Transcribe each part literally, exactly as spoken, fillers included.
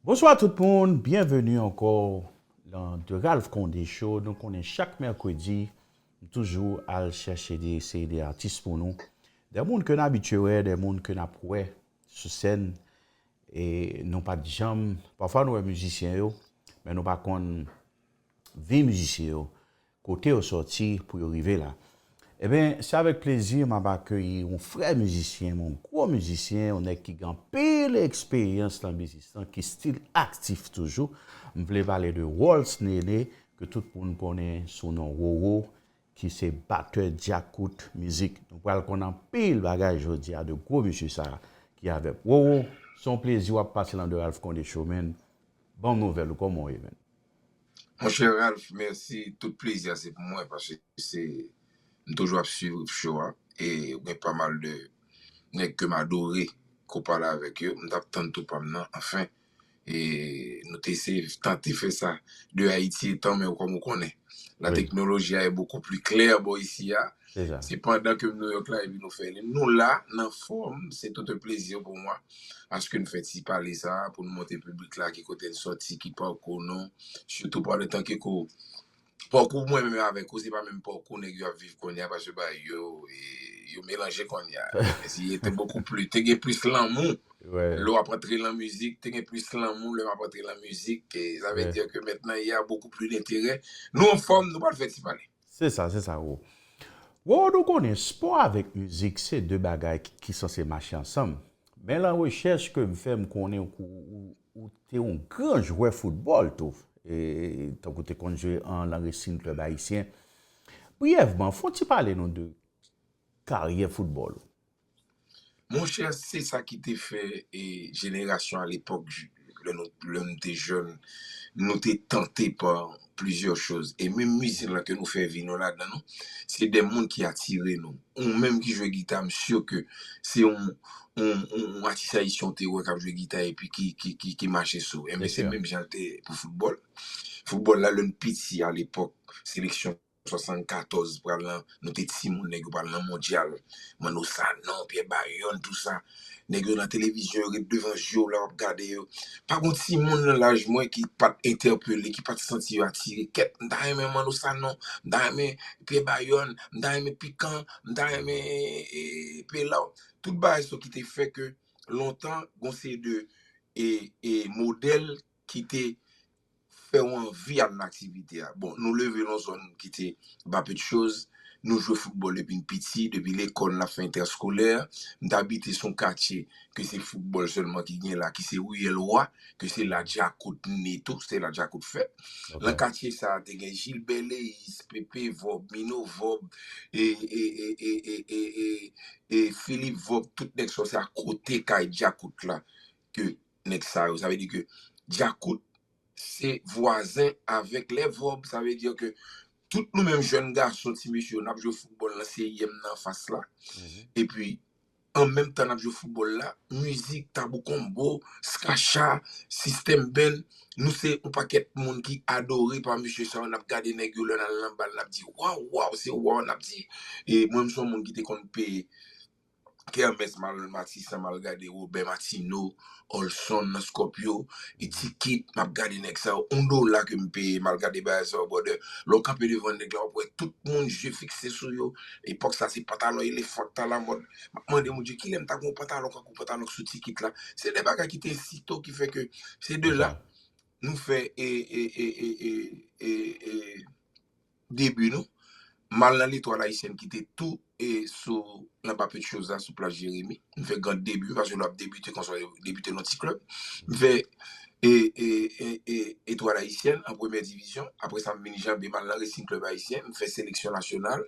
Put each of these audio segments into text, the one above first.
Bonswa tout moun, byenveni ankò nan The Ralph Condé Show. Nou konnen chak mèkredi, m toujou al chèche de, eseye de atis pou nou. De moun ke n abitye wè, de moun ke n ap wè sou sèn. E nou pa t janm, pafwa nou wè mizisyen yo, men nou pa konn vi mizisyen yo, kote yo sòti pou yo rive la. Ebyen, se avèk plezi m ap akeyi yon frè mizisyen, yon gwo mizisyen, yon nèg ki gen anpil eksperyans nan biznis lan, ki still aktif toujou. M vle pale de Rolls Nene, ke tout moun konnen sou non Roro, ki se batè Djakout Mizik. Nou pral konn anpil bagay jodi a de gwo mesye sa a ki avè m. Roro, se yon plezi w ap pase nan The Ralph Condé Show, man. Ban m nouvèl ou, kòman w ye, man? Monchè Ralph, mèsi. Tout plezi a se pou mwen paske se, m toujou ap swiv show a. E ou gen pa mal de nèg ke m adore ke w pale avèk yo. M t ap tann tou pa m nan, anfen. E nou te eseye tante fè sa de Ayiti etan, men kòm ou konnen, la teknoloji a est beaucoup plus claire bò isi a. Se pandan ke m Nouyòk la, epi nou fè li. Nou la, nan fòm, c'est tout un plaisir pour moi. Aske n fè ti pale sa a, pou n montre piblik la ki kote n sòti, ki pakou nou, sitou pa le tan ke ko pakou mwen menm avèk ou, se pa menm pakou nèg yo ap viv kounye a, paske bagay yo, e, yo melanje kounye a. Si te beaucoup plus, te gen plis lanmou. Lè w ap antre lan mizik, te gen plis lanmou lè m ap antre lan mizik. E, sa vle di ke mentnan, il y a beaucoup plus d'intérêt. Nou anfòm, nou pral fè ti pale. Se sa, se sa, Roro. Roro, nou konnen spò avèk mizik se de bagay ki, ki sanse mache ansanm. Men lan rechèch ke m fè, m konnen ou, ou, ou te yon gran jwè foutbòl tou. E, tankou te konn jwe an, lan Racing Club Haïtien. Briyèvman, fè yon ti pale nou de karyè foutbòl ou. Monchè, se sa ki te fè e, jenerasyon alepòk, lè nou, lè nou te jèn, nou te tante pa plizyè choz. E menm mizik la ke nou fè vi nou ladan nou, se de moun ki atire nou. Ou menm ki jwe gita, m si ke se yon, yon, yon, yon atis ayisyen w te wè k ap jwe gita epi ki, ki, ki, ki mache sou. Enben, se menm jan l te pou foutbòl. Foutbòl la, lè n piti alepòk, seleksyon swasannkatòz pral nan, nou te timoun, nèg yo pral nan mondyal. Manno Sanon, Pierre Bayonne, tout sa. Nèg yo nan televizyon, yo ret devan je w la, w ap gade yo. Pa gon timoun nan laj mwen ki pa t entèpele, ki pa t santi yo atire. Kèt, m ta renmen Manno Sanon, m ta renmen Pierre Bayonne, m ta renmen Pikan, m ta renmen e, Pelaw. Tout bagay sa ki te fè ke lontan, gon seri de e, e modèl ki te fè w anvi al nan aktivite a. Bon, nou leve nan zòn ki te ba pè de choz, nou jwe foutbòl depi n piti, depi lekòl n ap fè entèskolè. M t abite sou yon katye ke se foutbòl sèlman ki gen la, ki se Riyèl Wa, ke se la Djakout ne tou, se la Djakout fèt. Lan katye sa a, te gen Gilbert Léis, Pepe Vòb, Mino Vòb, e, e, e, e, e, e, e, e Philippe Vòb, tout nèg sa yo, se akote kay Djakout la ke nèg sa yo. Sa vle di ke Djakout se vwazen avèk lè Vòb. Sa vle di ke tout nou menm jèn gason, ti mesye yo, n ap jwe foutbòl nan C I M nan anfas la. Epi, an menm tan n ap jwe foutbòl la, mizik, tabou konbo, skacha, sistèm band, nou se yon pakèt moun ki adore pa mesye sa yo, n ap gade nèg yo lè n al nan bal, n ap di, waw, waw, se waw, n ap di. E mwen, m se yon moun ki te konn peye Kèmès, m al Matisan, m al gade Robert Martineau, Olson nan Scorpio, e Tikit, m ap gade nèg sa yo, yon dola ke m peye, m al gade bagay sa yo, brother. Lè w kanpe devan nèg la, w ap wè tout moun je fikse sou yo. Epòk sa, se pantalon elefant t alamòd. M ap mande Bondye, kilè m ta gen yon pantalon kankou pantalon k sou Tikit la? Se de bagay ki te ensite w, ki fè ke se de la, nou fè e, e, e, e, e, e, e, debi nou. M al nan Letwal Ayisyèn ki te tou e sou, anba pè de choz la, sou plas Jeremi. M fè gran debi, paske lè w ap debite konsa, w debite nan ti klèb. M fè e, e, e, e, Etwal Ayisyèn an premyè divizyon. Apre sa, m vin janbe, m al nan Racing Club Haïtien, m fè seleksyon nasyonal.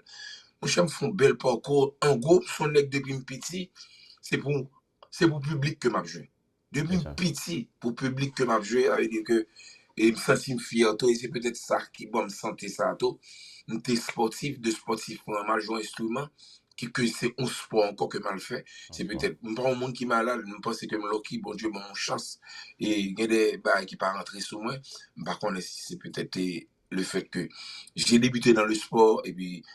Monchè, m fè yon bèl pakou. An gwo, m se yon nèg depi m piti, se pou, se pou piblik ke m ap jwe. Depi m piti, pou piblik ke m ap jwe, sa vle di ke e m santi m fyè tou, e se petèt sa ki ban m sante sa tou. M te spòtif, de spòtif mwen, m al jwe yon enstriman, ki ke se yon spò ankò ke m al fè. Se petèt, m pa yon moun ki malad, m panse ke m lucky, Bondye ban m yon chans, e gen de bagay ki pa rantre sou mwen. M pa konnen si se petèt e le fèt ke j'ai débuté dans le sport, epi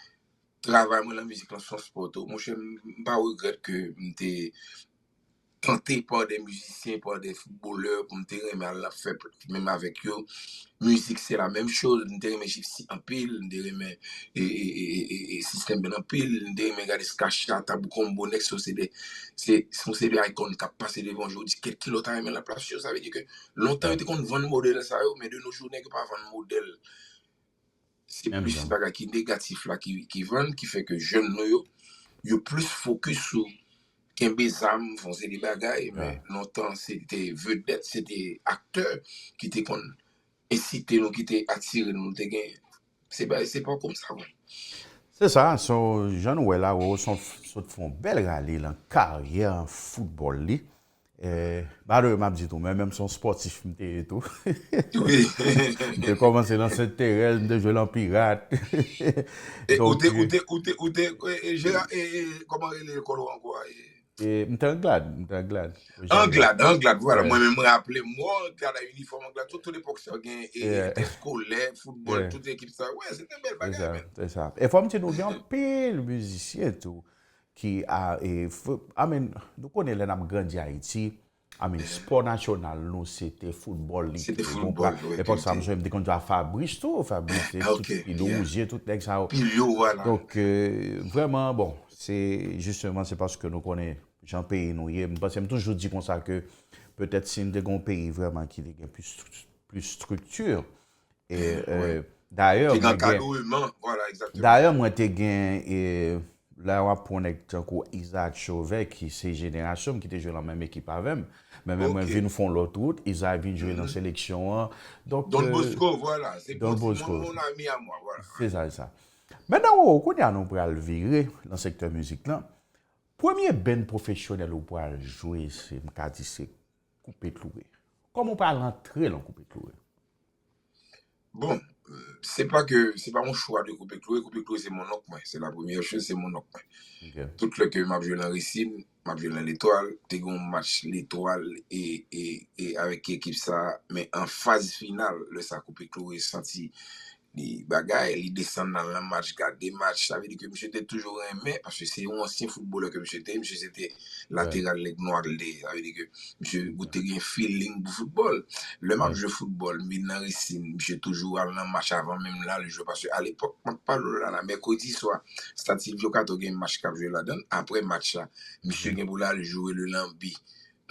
travay mwen lan mizik lan se yon spò tou. Monchè, m, m pa regrèt ke m te tante pa de mizisyen, pa de foutbolè pou m te renmen al ap fè menm avèk yo. Mizik se la menm choz, m te renmen Gypsy anpil, m te renmen e, e, e, e, e, System Band anpil, m te renmen gade Skasha, Tabou Combo, Nexo, se de se se yon seri de icon k ap pase devan w jodi, kèt ki lè w ta renmen la plas yo, sa vle di ke lontan yo te konn vann modèl sa yo, men de nos jours nèg yo pa vann modèl. Se plis bagay ki negatif la ki, ki vann, ki fè ke jèn nou yo, yo plis fokis sou kenbe zam, fè yon seri de bagay, men lontan se te vedèt, se te aktè ki te konn ensite nou, ki te atire nou, nou te gen, se pa, se pa kòm sa vre. Se sa, so, jan nou wè la, Roro sot fè yon bèl rale nan karyè foutbòl li. Eh, by the way, m ap di tou, mwen menm se yon spòtif m te ye tou. M te kòmanse nan Sent Terèz, m te jwe lan Pirat. Ou te, ou te, ou te, ou te, e, Jera, e, e, kòman rele lekòl ou ankò a? E, m te Anglad, m te Anglad. Anglad, Anglad, vwala. Mwen menm, mwen raple m, mwen Anglad a inifòm Anglad, tout, tout epòk sa, gen eskolè, foutbòl, tout ekip sa. Wè, se te bèl bagay, men. Se sa. E fò m di nou, gen anpil mizisyen tou ki a, e, I mean, nou konnen lè n ap grandi Ayiti, I mean, spò nasyonal nou, se te foutbòl, li te te gon pra. Epòk sa, m sonje m te konn jwe a Fabrice tou, Fabrice, tout Pilo Wouze, tout nèg sa yo. Pilo, vwala. Donk, vrèman, bon, se, jisteman, se paske nou konnen jan peyi nou ye. M panse, m toujou di konsa ke petèt si n te gon peyi vrèman ki te gen plis, plis estrikti, E, dayè, mwen gen, dayè, mwen te gen, e, lè w ap pran nèg tankou Isaac Chauvet, ki se jenerasyon m, ki te jwe nan menm ekip avè m, men, men mwen vin fè yon lòt wout, Isaac vin jwe nan seleksyon an. Donk, Don Bosco, vwala, se Don Bosco, mon ami à moi, vwala. Se sa, se sa. Mentnan, Roro, kounye a nou pral vire nan sektè mizik lan. Premye band pwofesyonèl ou pral jwe, se, m ka di, se Koupe Kloure. Kòman w pral antre nan Koupe Kloure? Bon, se pa ke, se pa yon chwa de Koupe Kloure. Koupe Kloure se mon onk mwen. Se la premyè choz, se mon onk mwen. Tout lè ke m ap jwe lan Resin, m ap jwe lan Letwal, te gen yon match Letwal e, e, e avèk ekip sa, men an faz final, lè sa Koupe Kloure santi li bagay, li desann al nan match, gade match. Sa vle di ke misye te toujou renmen, paske se yon ansyen foutbolè ke misye te ye. Misye se te lateral Lèg Nwa l te ye. Sa vle di ke misye te gen feeling pou foutbòl. Lè m ap jwe foutbòl, m vin nan Resin, misye toujou al nan match avan menm l al jwe. Paske alepòk, m ap pale w la, la, mèkredi swa, Stad Silvio Cato gen match k ap jwe ladan l. Apre match la, misye gen pou l al jwe le Lanbi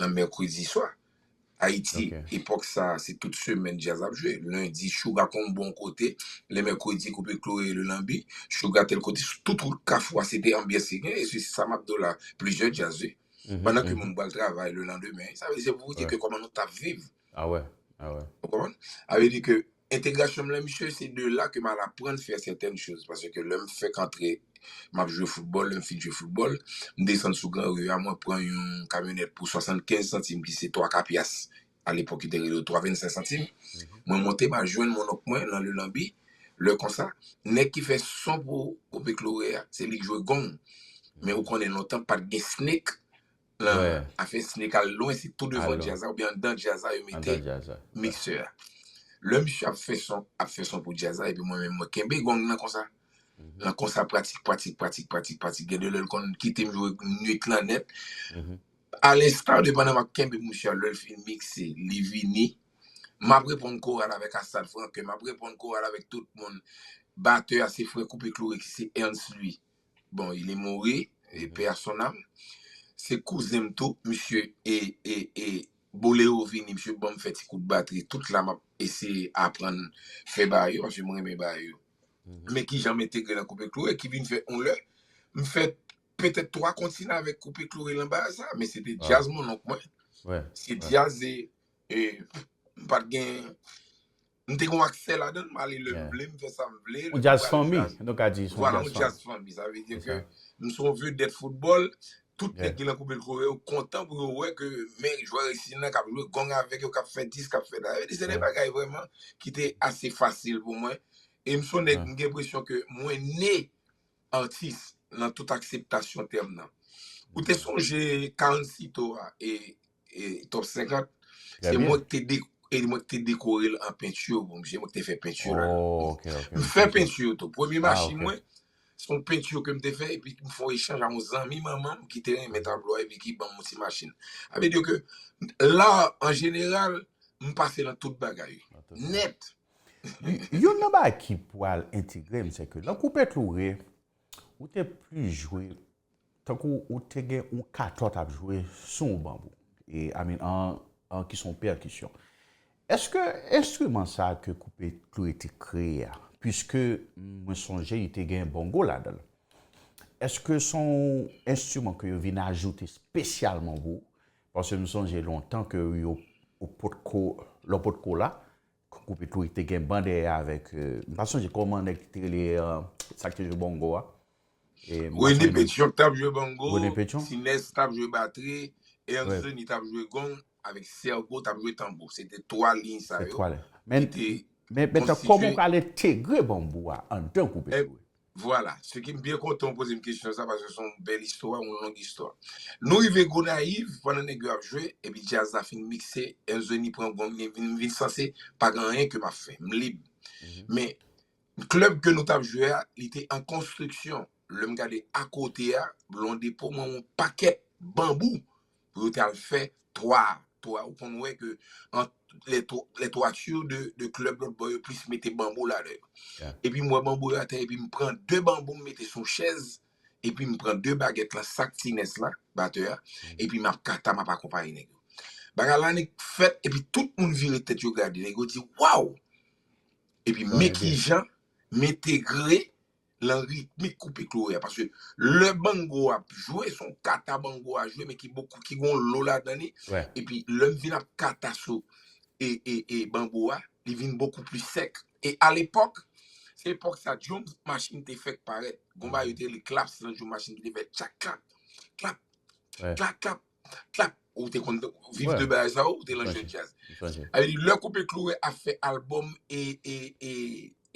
nan mèkredi swa. Ayiti, epòk sa a, se tout semèn djaz ap jwe. Lendi, Chouga Konbo yon kote, lè mèkredi, Koupe Kloure, le Lanbi, Chouga tèl kote, sou tout wout Kafou a, se te anbyans ki gen, e se sa m ap di w la, plizyè djaz, wi. Pandan ke moun pral travay le landemen, sa vle di, se pou w di ke kòman nou t ap viv. Ou konprann? Sa vle di ke entegrasyon m lan misye, se de la ke m al aprann fè sètèn choz, paske lè m fèk antre, m ap jwe foutbòl, lè m fin jwe foutbòl, m desann sou Gran Ri a, mwen pran yon kamyonèt pou swasannkenz santim, ki se twa kapyas, alepòk yo te rele yo twa vennsenk santim. Mwen monte, m al jwenn mon onk mwen nan le Lanbi, lè konsa, nèg ki fè son pou Koupe Kloure a, se li k jwe gong. Men ou konnen lontan pa t gen Snake, lan afè Snake al lwen, se tou devan djaz la, oubyen anndan djaz la, yo mete miksè a. Lè misye ap fè son, ap fè son pou djaz la, epi mwen menm, mwen kenbe gong nan konsa. Lan konsa, pratik, pratik, pratik, pratik, pratik. Gen de lè l konn kite m jwe nwit lan nèt. Alenstan de pandan m ap kenbe misye a, lè l fin mikse, li vini. M ap reponn koral avèk Assad Franquin, m ap reponn koral avèk tout moun. Batè a se frè Koupe Kloure ki se Ernst Louis. Bon, il est mort, e paix à son âme. Se kouzen m tou, misye, e, e, e, Bolero vini, misye ban m fè ti kout batri. Tout la m ap eseye aprann fè bagay yo, paske mwen renmen bagay yo. Men kijan m entegre nan Koupe Kloure, ki vin fè yon lè, m fè petèt twa kontina avèk Koupe Kloure lan bagay sa, men se te djaz mon onk mwen. Se djaz, e, e, m pa t gen, m te gen yon aksè ladan l, m ale lè m vle, m fè sa m vle. Yon djaz fanmi, nou ka di, se yon djaz fanmi. Vwala, yon djaz fanmi, sa vle di ke m se yon vedèt foutbòl, tout nèg ki lan Koupe Kloure yo kontan pou yo wè ke men jwè Resin nan k ap jwe gong avèk yo, k ap fè dis, k ap fè dat. Sa vle di se de bagay vrèman ki te ase fasil pou mwen. E m se yon nèg, m gen enpresyon ke mwen ne atis nan tout akseptasyon tèm nan. Ou te sonje Karencito a, e, e Top senkant? Se mwen ki te de-, e mwen ki te dekore l an penti pou misye, mwen ki te fè penti la. M fè penti tou. Premye machin mwen, se yon penti ke m te fè, epi m fè yon echanj ak yon zanmi manman m ki te renmen tablo a, epi ki ban m yon ti machin. Sa vle di ke la, an jeneral, m pase nan tout bagay. Nèt. Youn nan bagay ki pral entegre m, se ke nan Koupe Kloure, ou te plis jwe, tankou ou te gen yon katòt ap jwe sou yon banbou. E, I mean, an, an ki se yon pèkisyon. Èske enstriman sa ke Koupe Kloure te kreye a, piske mwen sonje li te gen bongo ladan l, èske se yon enstriman ke yo vin ajoute espesyalman pou ou? Paske m sonje lontan ke yo, ou potko, lè w potko la, Koupe Kloure te gen ban dèyè avèk, euh, m pa sonje kòman nèg ki te rele, euh, sa ki te jwe bongo a. René Pétion t ap jwe bongo, René Pétion, Tinès t ap jwe batri, Ernst Denis t ap jwe gong, avèk Sergo t ap jwe tanbou. Se te twa liy sa yo. Men, men, men kòman ou pral entegre banbou a anndan Koupe Kloure? Vwala, se ki m byen kontan w poze m kesyon sa, paske se yon bèl istwa, yon long istwa. Nou rive Gonayiv, pandan nèg yo ap jwe, epi djaz la fin mikse, Ernst Denis pran gong, li vin, vin sanse pa gen anyen ke m ap fè. M lib. Men, klèb ke nou t ap jwe a, li te an konstriksyon. Lè m gade akote a, lè yon depo, m wè yon pakèt banbou pou yo te al fè twa. Twa, ou konn wè ke an, les toitures de, de klèb lòt bò yo plis mete banbou ladan yo. Epi m wè banbou yo atè, epi m pran de banbou m mete sou chèz, epi m pran de bagèt lan, sa k Tinès la, batè a, epi m ap kata, m ap akonpaye nèg yo. Bagay la annik fèt, epi tout moun vire tèt yo gade, nèg yo di, waw! Epi men kijan m entegre lan ritmik Koupe Kloure a. Paske lè bango ap jwe, se yon kata bango a jwe, men ki bokou, ki gon lo ladan li. Epi lè m vin ap kata sou e, e, e bango a, li vin bokou pli sèk. E alepòk, se epòk sa, drum machine te fèk parèt. Gon bagay yo te rele claps nan drum machine ki te fè tchak, klap, klap, klap, klap, klap. Ou te konn viv de bagay sa, ou te lan jèn djaz. Sa vle di, lè Koupe Kloure ap fè albòm e, e, e,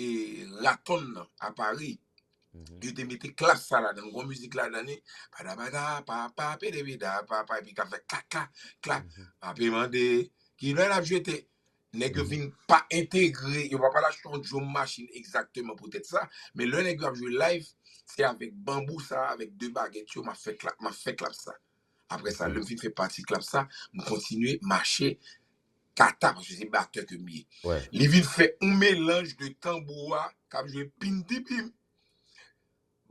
e Raton nan a Pari, yo te mete claps sa ladan, gon mizik ladan li, pada pada, pa, pa, pede peda, pa, pa, epi k ap fè klak, klak, klak, ape mande, ki lè l ap jwe te, nèg yo vin pa entegre, yo pa pral achte yon drum machine egzakteman poutèt sa, men lè nèg yo ap jwe live, se avèk banbou sa, avèk de bagèt yo, m ap fè klap, m ap fè klap sa. Apre sa, lè m fin fè pati klap sa, m kontinye mache kata, paske se batè ke m ye. Li vin fè yon melanj de tanbou a, k ap jwe pim di pim,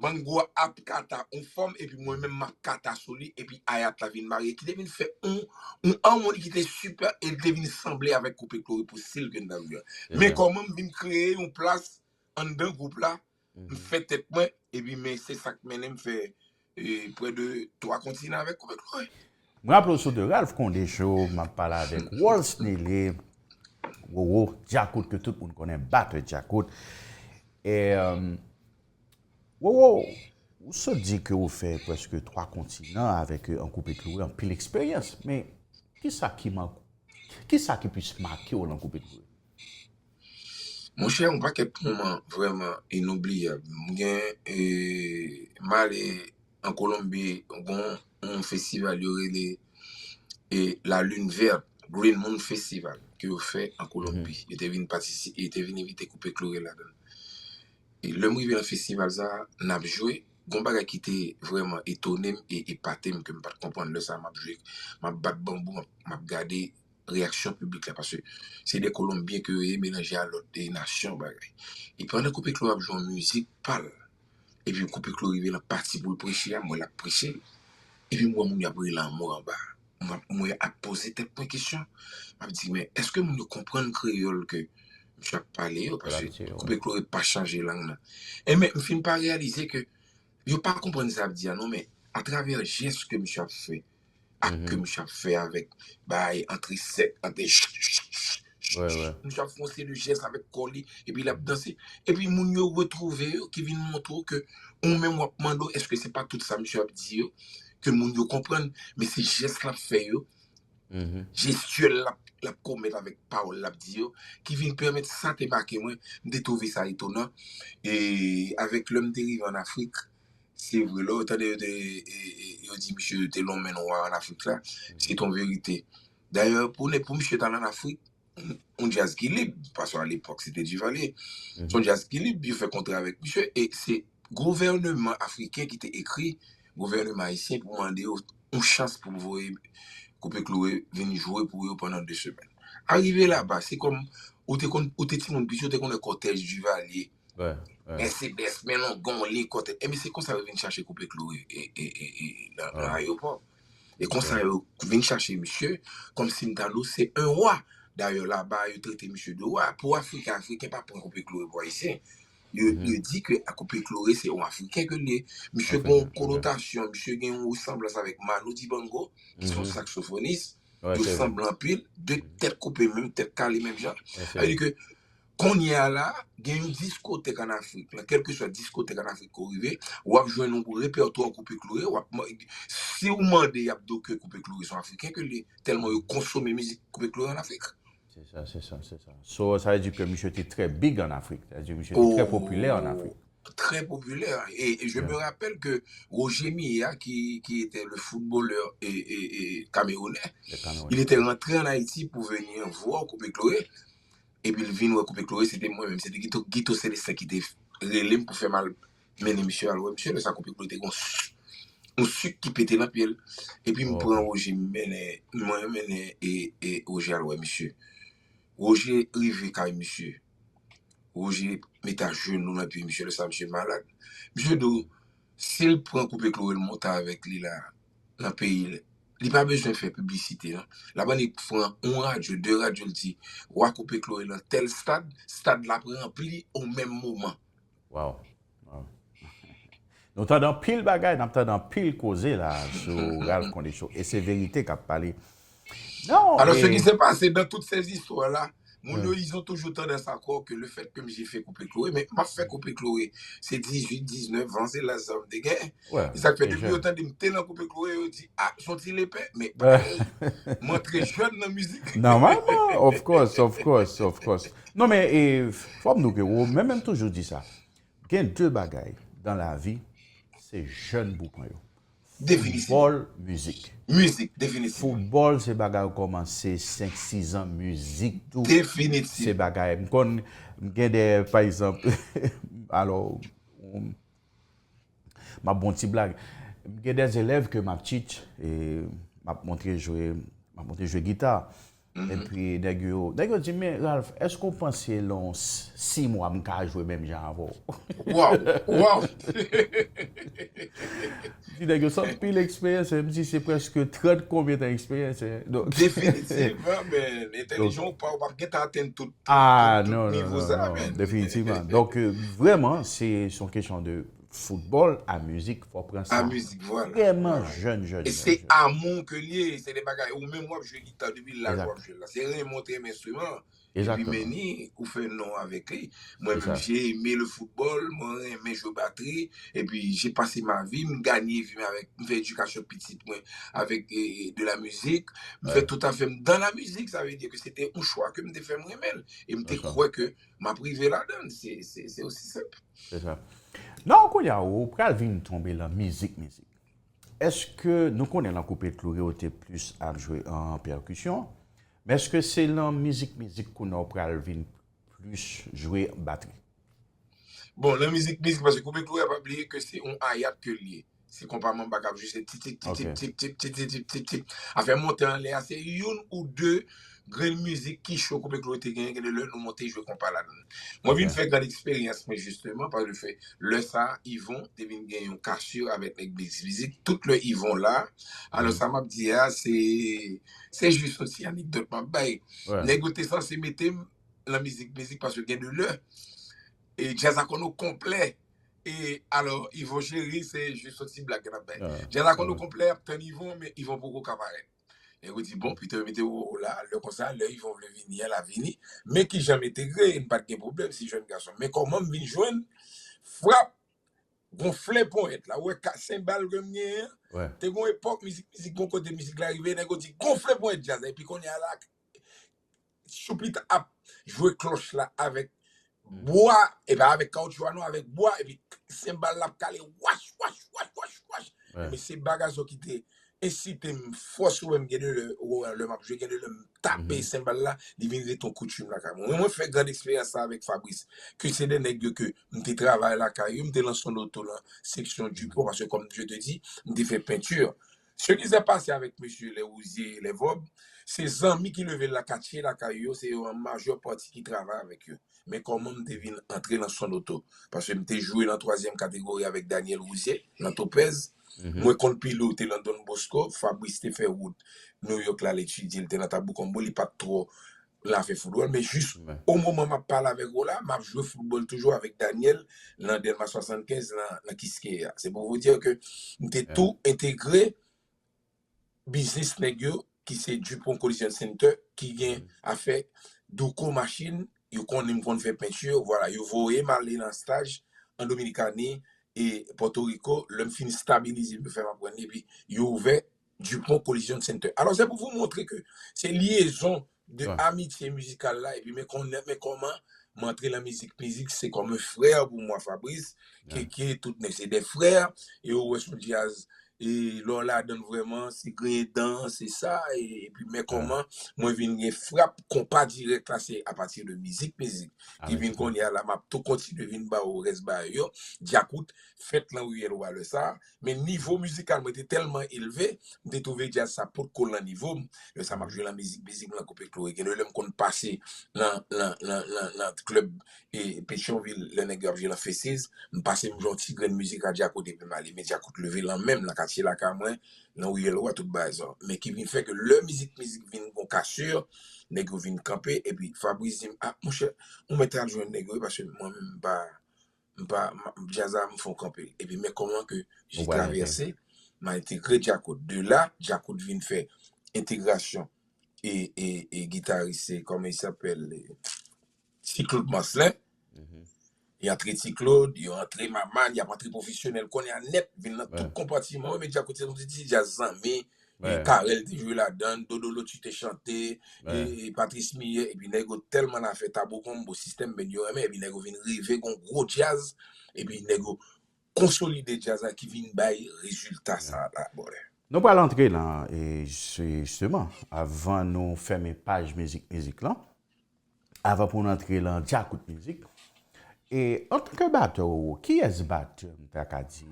bango a ap kata yon fòm, epi mwen menm m ap kata sou li, epi ayat la vin marye, ki te vin fè yon, yon amoni ki te sipè, e li te vin sanble avèk Koupe Kloure pou stil ke n t ap jwe a. Men kòman m vin kreye yon plas anndan gwoup la, m fè tèt mwen, epi men se sa k mennen m fè e, prè de twa kontinan avèk Koupe Kloure. Mwen raple w sou The Ralph Condé Show, m ap pale avèk Rolls Nelly, Roro Djakout, ke tout moun konnen, batè Djakout. E, euh, Roro, ou sot di ke ou fè prèske twa kontinan avèk, euh, an Koupe Kloure, anpil eksperyans. Men, kisa ki man-, kisa ki plis make w lan Koupe Kloure? Monchè, yon pakèt moman vrèman inoubliyab. M gen, e, m ale an Kolonbi, gon yon festival yo rele, e, La Lune Verte, Green Moon Festival, ke yo fè an Kolonbi. Yo te vin patisi-, yo te vin envite Koupe Kloure ladan l. E lè m rive nan festival sa, n ap jwe, gon bagay ki te vrèman etone m e epate m ke m pa t konprann lè sa m ap jwe, m ap bat banbou, m ap, m ap gade reyaksyon piblik la, paske se de Kolonbyen ke yo ye melanje a lòt, e, nasyon, bagay. E pandan Koupe Kloure ap jwe yon mizik pa l, epi Koupe Kloure rive nan pati pou l preche a, m wè l ap preche, epi m wè moun yo ap rele anmò anba. M ap, mwen ap poze tèt mwen kesyon, m ap di, men èske moun yo konprann kreyòl ke misye ap pale yo? Paske Koupe Kloure pa chanje lang nan. E men, m fin pa reyalize ke yo pa konprann sa ap di a non, men atravè jès ke misye ap fè, ak ke misye ap fè avèk bay antre sèk, antre ch, ch, ch, ch, ch, misye ap fè yon seri de jès avèk kò li, epi l ap danse. Epi moun yo retwouve yo, ki vin montre w ke ou menm w ap mande w, èske se pa tout sa misye ap di yo, ke moun yo konprann, men se jès l ap fè yo, jestyèl l ap, l ap komèt avèk pawòl l ap di yo, ki vin pèmèt sa te make mwen, m te twouve sa etonan. E avèk lè m te rive ann Afrik, se vre, lè w tande yo te, e, e, yo di misye te lonmen nwa ann Afrik la, se t on verite. Dayè, pou nèg, pou misye t al ann Afrik, yon djaz ki lib, paske alepòk se te Duvalier. Se yon djaz ki lib, yo fè kontra avèk misye, e se gouvènman afriken ki te ekri gouvènman ayisyen pou mande yo yon chans pou voye Koupe Kloure vin jwe pou yo pandan de semèn. Arive laba, se kòm ou te konn, ou te timoun piti, ou te konn wè kòtèj Duvalier, Mercedes, men longon li, kòtèj. Ebyen, se konsa yo vin chache Koupe Kloure e, e, e, e, nan, nan ayewopò. E konsa yo vin chache misye, kòmsi m ta di w se un roi. Dayè, laba, yo trete misye de roi. Pou Afriken, Afriken pa pran Koupe Kloure pou Ayisyen. Yo, yo di ke Koupe Kloure se yon Afriken ke l ye. Misye gen yon konotasyon, misye gen yon resanblans avèk Manu Dibango, ki se yon saksofonis. Yo sanble anpil, de tèt koupe menm, tèt kale menm jan. Sa vle di ke kounye a la, gen yon diskotèk ann Afrik, nan kèlkeswa diskotèk ann Afrik ke w rive, w ap jwenn yon repètwa Koupe Kloure, w ap, si w mande, y ap di w ke Koupe Kloure se yon Afriken ke l ye, tèlman yo konsome mizik Koupe Kloure ann Afrik. Se sa, se sa, se sa. So, sa vle di ke misye te trè big ann Afrik. Sa vle di misye te trè popilè ann Afrik. Très populaire. Et, et je me rappelle que Roger Milla, qui, qui était le footballeur et, et, et camerounais, il était rentré en Haïti pour venir voir Koupe Kloure. Epi l vin wè Koupe Kloure, se te mwen menm. Se te Guito, Guito Celestin ki te rele m pou fè m al mennen misye al wè misye. Lè sa Koupe Kloure te gen yon sik ki pete nan pye l. Epi m pran Roger, m mennen, mwen mennen e, e Roger al wè misye. Roger rive kay misye. Roger mete ajenou nan pye misye, lè sa misye malad. Misye di w, si l pran Koupe Kloure l monte avèk li la, nan peyi l, li pa bezwen fè piblisite non. L ap annik pran yon radyo, de radyo, l di, wa Koupe Kloure nan tèl stad, stad la ap ranpli o menm moman. Wow. Nou tande anpil bagay, n ap tande anpil koze la sou Ralph Condé Show. E se verite k ap pale. Non, Alors, ce qui s'est passé dans toutes ces histoires-là, moun yo, ils ont toujours tendance à croire que le fait que j'ai fait Koupe Kloure, men m ap fè Koupe Kloure, se dizuit, diznèf an, se laj sa m te gen. E sa k fè depi yo tande m te nan Koupe Kloure, yo di, a, se yon ti lepè, men mwen antre jèn nan mizik. Nòmalman, of course, of course, of course. Non, men e, fò m di w ke ou menm, menm toujou di sa. Gen de bagay dans la vie, se jèn pou pran yo. Foutbòl, mizik. Mizik, definitivman. Foutbòl, se bagay ou kòmanse senk, sis an, mizik tou. Definitivman. Se bagay. M konn, m gen de, pa egzanp, alò, m ap bon ti blag. M gen de elèv ke m ap teach, e m ap montre jwe, m ap montre jwe gita. Epi nèg yo, nèg yo di, men Ralph, èske w panse lan sis mwa m ka jwe menm jan avè w? Waw, waw! Di nèg yo, se anpil eksperyans, m di se prèske trant konbyen tan eksperyans. Definitivman, men entèlijan ou pa, ou p ap gentan atenn tout, tout nivo sa, men. Definitivman. Donk, vrèman, se yon kesyon de foutbòl a mizik, fò pran sa vrèman jèn, jèn, jèn. E se amou ke l ye, se de bagay, ou menm w ap jwe gita depi laj w ap jwe l la. Se renmen w te renmen enstriman an. Epi Manny, ou fè non avèk li. Mwen menm, j'ai aimé le football, mwen renmen jwe batri, epi j'ai passé ma vie, m ganye vi m avèk, m fè edikasyon pitit mwen avèk e, e, de la mizik, m fè tout afè m dans la musique, sa vle di ke se te yon chwa ke m te fè m renmen l, e m te kwè ke m ap rive ladan l, se, se, se osi senp. Se sa. Non, kounye a, ou pral vin tonbe lan mizik, mizik. Èske, nou konnen lan Koupe Kloure ou te plis ap jwe an pèkisyon, men èske se lan mizik, mizik kounye a ou pral vin plis jwe batri? Bon, lan mizik, mizik, paske Koupe Kloure a pa bliye ke se yon ayat ke l ye. Se konpa manba k ap jwe, se titik, titik, tip, tip, titik, tip, tip, tip. Afè monte anlè a, se youn ou de grenn mizik ki cho Koupe Kloure te genyen, gen de lè nou monte jwe konpa ladan l. Mwen vin fè grann eksperyans mwen jisteman, paske fè lè sa a, Yvon te vin gen yon kasir avèk nèg Big Mizik, tout lè Yvon la. Alò sa m ap di a, se, se jis yon ti anekdòt m ap bay. Nèg yo te sanse mete m lan mizik, mizik, paske gen de lè, e djaz akòno konplè. E alò, Yvon Chéry, se jis yon ti blag ke n ap bay. Djaz akòno konplè, y ap tann Yvon, men Yvon poko ka parèt. Nèg yo di, bon, Peter mete w la, lè konsa, lè Yvon vle vini a, l a vini. Men kijan m entegre, m pa t gen pwoblèm, se jèn gason. Men kòman m vin jwenn frap, gonfle ponyèt la, ou wè ka, senbal ke m genyen an, te gon epòk, mizik, mizik, gon kote mizik la rive, nèg yo di, gonfle ponyèt djaz la, epi kounye a la, Choupita ap jwe klòch la avèk bwa, e pa avèk kawotchou a non, avèk bwa, epi senbal la ap kale, wach, wach, wach, wach, wach. Men se Bagazo ki te ensite m fò, si w wè m gen de lè, ou wè lè m ap jwe, gen de lè m tape senbal la, li vin ret yon koutim lakay mwen. Mwen, mwen fè grann eksperyans sa avèk Fabrice, ke se de nèg yo ke m te travay lakay yo, m te lanse yon loto nan seksyon Dupont, paske kòm je te di, m te fè penti. Ce qui s'est passé avec mesye Les Rouzier, Les Vob, se zanmi ki leve l la katye lakay yo, se yo an majè pati ki travay avèk yo. Men kòman m te vin antre nan Sonoto? Paske m te jwe nan twazyèm kategori avèk Daniel Rouzier, nan Topez. Mwen konn pilote nan Don Bosco, Fabrice te fè wout New York la, l etidye, l te nan Tabou Combo, li pa t twò nan afè foutbòl, men jis o moman m ap pale avèk ou la, m ap jwe foutbòl toujou avèk Daniel nan Dèlma swasannkenz, nan, nan Kiskeya. Se pou vous dire ke m te tou entegre biznis nèg yo, ki se Dupont Collision Center, ki gen afè douko machin, yo konnen m konn fè penti, vwala, yo voye m ale nan staj an Dominikani e Pòtoriko, lè m fin stabilize, yo fè m aprann li, epi yo ouvè Dupont Collision Center. Alors, c'est pour vous montrer que c'est liaison de amitye mizikal la, epi men konnen, men kòman m antre nan mizik. Mizik, se kòm yon frè pou mwen, Fabrice, ke, ke tout nèg se de frè, e ou wè son djaz, e lè w ladan l vrèman, se griyen dan, se sa, e, epi men kòman mwen vin gen frap konpa dirèk la, se apati de mizik, mizik, ki vin kounye a la, m ap tou kontinye vin ba ou rès bagay yo. Djakout fèt lan riyèl wa lè sa, men nivo mizikal mwen te tèlman elve, m te twouve djaz sa potko lan nivo m. Lè sa m ap jwe lan mizik, mizik m lan koupe klore. Gen de lè m konn pase lan, lan, lan, lan, lan klèb e Petyonvil, lè nèg yo ap jwe lan Fesez, m pase m jwe yon ti grenn mizik a Djakout epi m ale. Men Djakout leve lan men m, lan katye lakay mwen, lan riyèl wa, tout bagay sa. Men ki vin fè ke lè mizik, mizik vin gon kasir, nèg yo vin kanpe, epi Fabrice di m, "Ah, monchè, ou mèt al jwenn nèg yo wi, paske mwen menm m pa, m pa, m, djaz la, m fè w kanpe." Epi men kòman ke j'ai traversé, m a entegre Djakout. De la, Djakout vin fè entegrasyon e, e, e gitaris, se, comment il s'appelle, e, Ti Claude Marcelin. Yo antre Ti Claude, yo antre Maman, y ap antre pwofesyonèl kounye a nèt, vin nan tout konpatiman. Wi, men Djakout se yon ti, ti djaz zanmi, e Carel te jwe ladan, Dodo Lotu te chante, e Patrice Millet, epi nèg yo tèlman nan afè Tabou Combo, System Band yo renmen, epi nèg yo vin rive gon gwo djaz, epi nèg yo konsolide djaz la ki vin bay rezilta sa la, brother. Nou pral antre lan, e, se, jisteman, avan nou fèmen paj mizik, mizik lan, avan pou n antre lan Djakout Mizik, e antanke batè, kiyès batè, m ta ka di,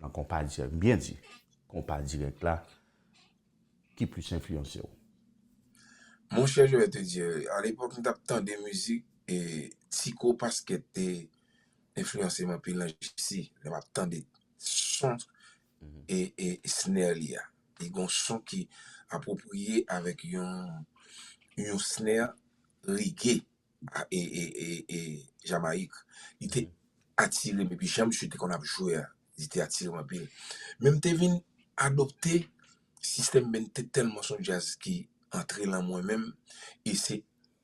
lan konpa dirèk, m byen di, konpa dirèk la, ki plis enfliyanse w? Mon cher, je vais te dire, à l'époque, m t ap tande mizik, e Tico Pasquet te enfliyanse m anpil nan J C, lè m ap tande son e, e snare li a. Li gon son ki apwopriye avèk yon, yon snare reggae a, e, e, e, e Jamayik. Li te atire m, epi jan misye te konn ap jwe a, li te atire m anpil. Men m te vin adopte System Band, te tèlman son djaz ki antre lan mwen menm, e se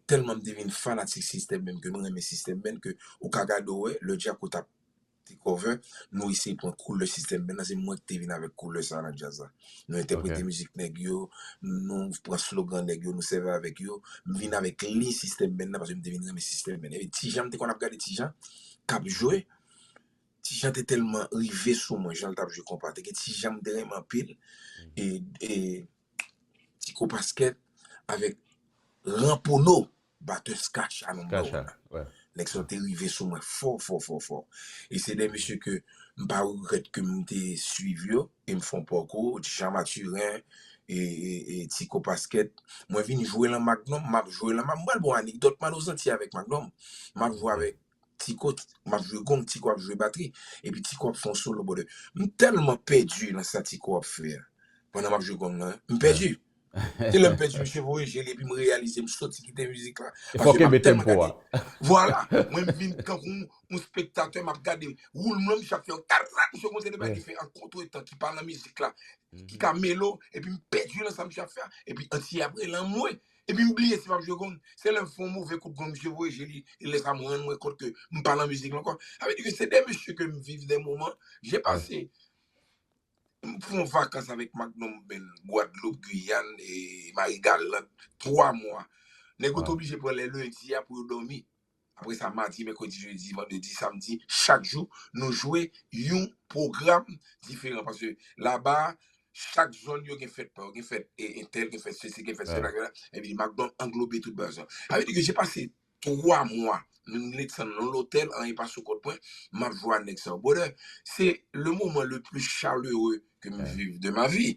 tèlman m te vin fanatik System Band ke m renmen System Band ke ou ka gade w wè, lè Djakout ap te cover, nou eseye pran koulè System Band lan, se mwen ki te vin avèk koulè sa nan djaz la. Nou entèprete mizik nèg yo, nou pran slogan nèg yo, nou sèvi avèk yo. M vin avèk liy System Band nan, paske m te vin renmen System Band. E Ti Jan, m te konn ap gade Ti Jan k ap jwe. Ti Jan te tèlman rive sou mwen, jan l t ap jwe konpa. Te gen Ti Jan m te renmen anpil. E, e Tico Pasquet avèk Rampono, batè Skacha nan Skacha, wè. Nèg sa yo te rive sou mwen fò, fò, fò, fò. E se de mesye ke m pa regrèt ke m te swiv yo, e m fè yon pakou, Jean Mathurin, e, e, e Tico Pasquet. Mwen vin jwe lan Magnum, m ap jwe lan, m ap, m pral ba w anekdòt, m al Ozanti avèk Magnum. M ap jwe avèk Tico, m ap jwe gong, Tico ap jwe batri. Epi Tico ap fè yon solo, brother. M tèlman pèdi nan sa Tico ap fè a. Pandan m ap jwe gong nan, m pèdi. Se lè m pèdi, misye voye je li, epi m reyalize m soti kite mizik la. E fò w kenbe tempo a. Vwala, mwen m vin tankou yon, yon spektatè, m ap gade woulman misye ap fè yo, karat, misye konn se de bagay ki fè an kontretan, ki pa nan mizik la, ki ka mele w, epi m pèdi nan sa misye ap fè a, epi antye apre, lan mwen, epi m bliye si m ap jwe gong. Se lè m fè yon move kout gong, misye voye je li, e lè sa m rann mwen kont ke m pa nan mizik la ankò. Sa vle di ke se de mesye ke m viv de moman, j'ai passé, m fè yon vakans avèk Magnum Band, Gwadloup, Giyàn, e Marigalant, twa mwa. Nèg yo te oblije pran lè lendi a pou yo dòmi. Apre sa, madi, mèkredi, jedi, vandredi, samdi, chak jou, nou jwe yon pwogram diferan. Paske laba, Chak zòn yo gen fèt pa yo, gen fèt e, entèl, gen fèt sesi, gen fèt sela, gen la. Epi m ap anglobe tout bagay sa. Sa vle di ke j'ai passé twa mwa, m desann nan lotèl, anyen pa sou kont mwen, m ap jwe a nèg sa yo. Brother, c'est le moment le plus chaleureux que m viv de ma vie.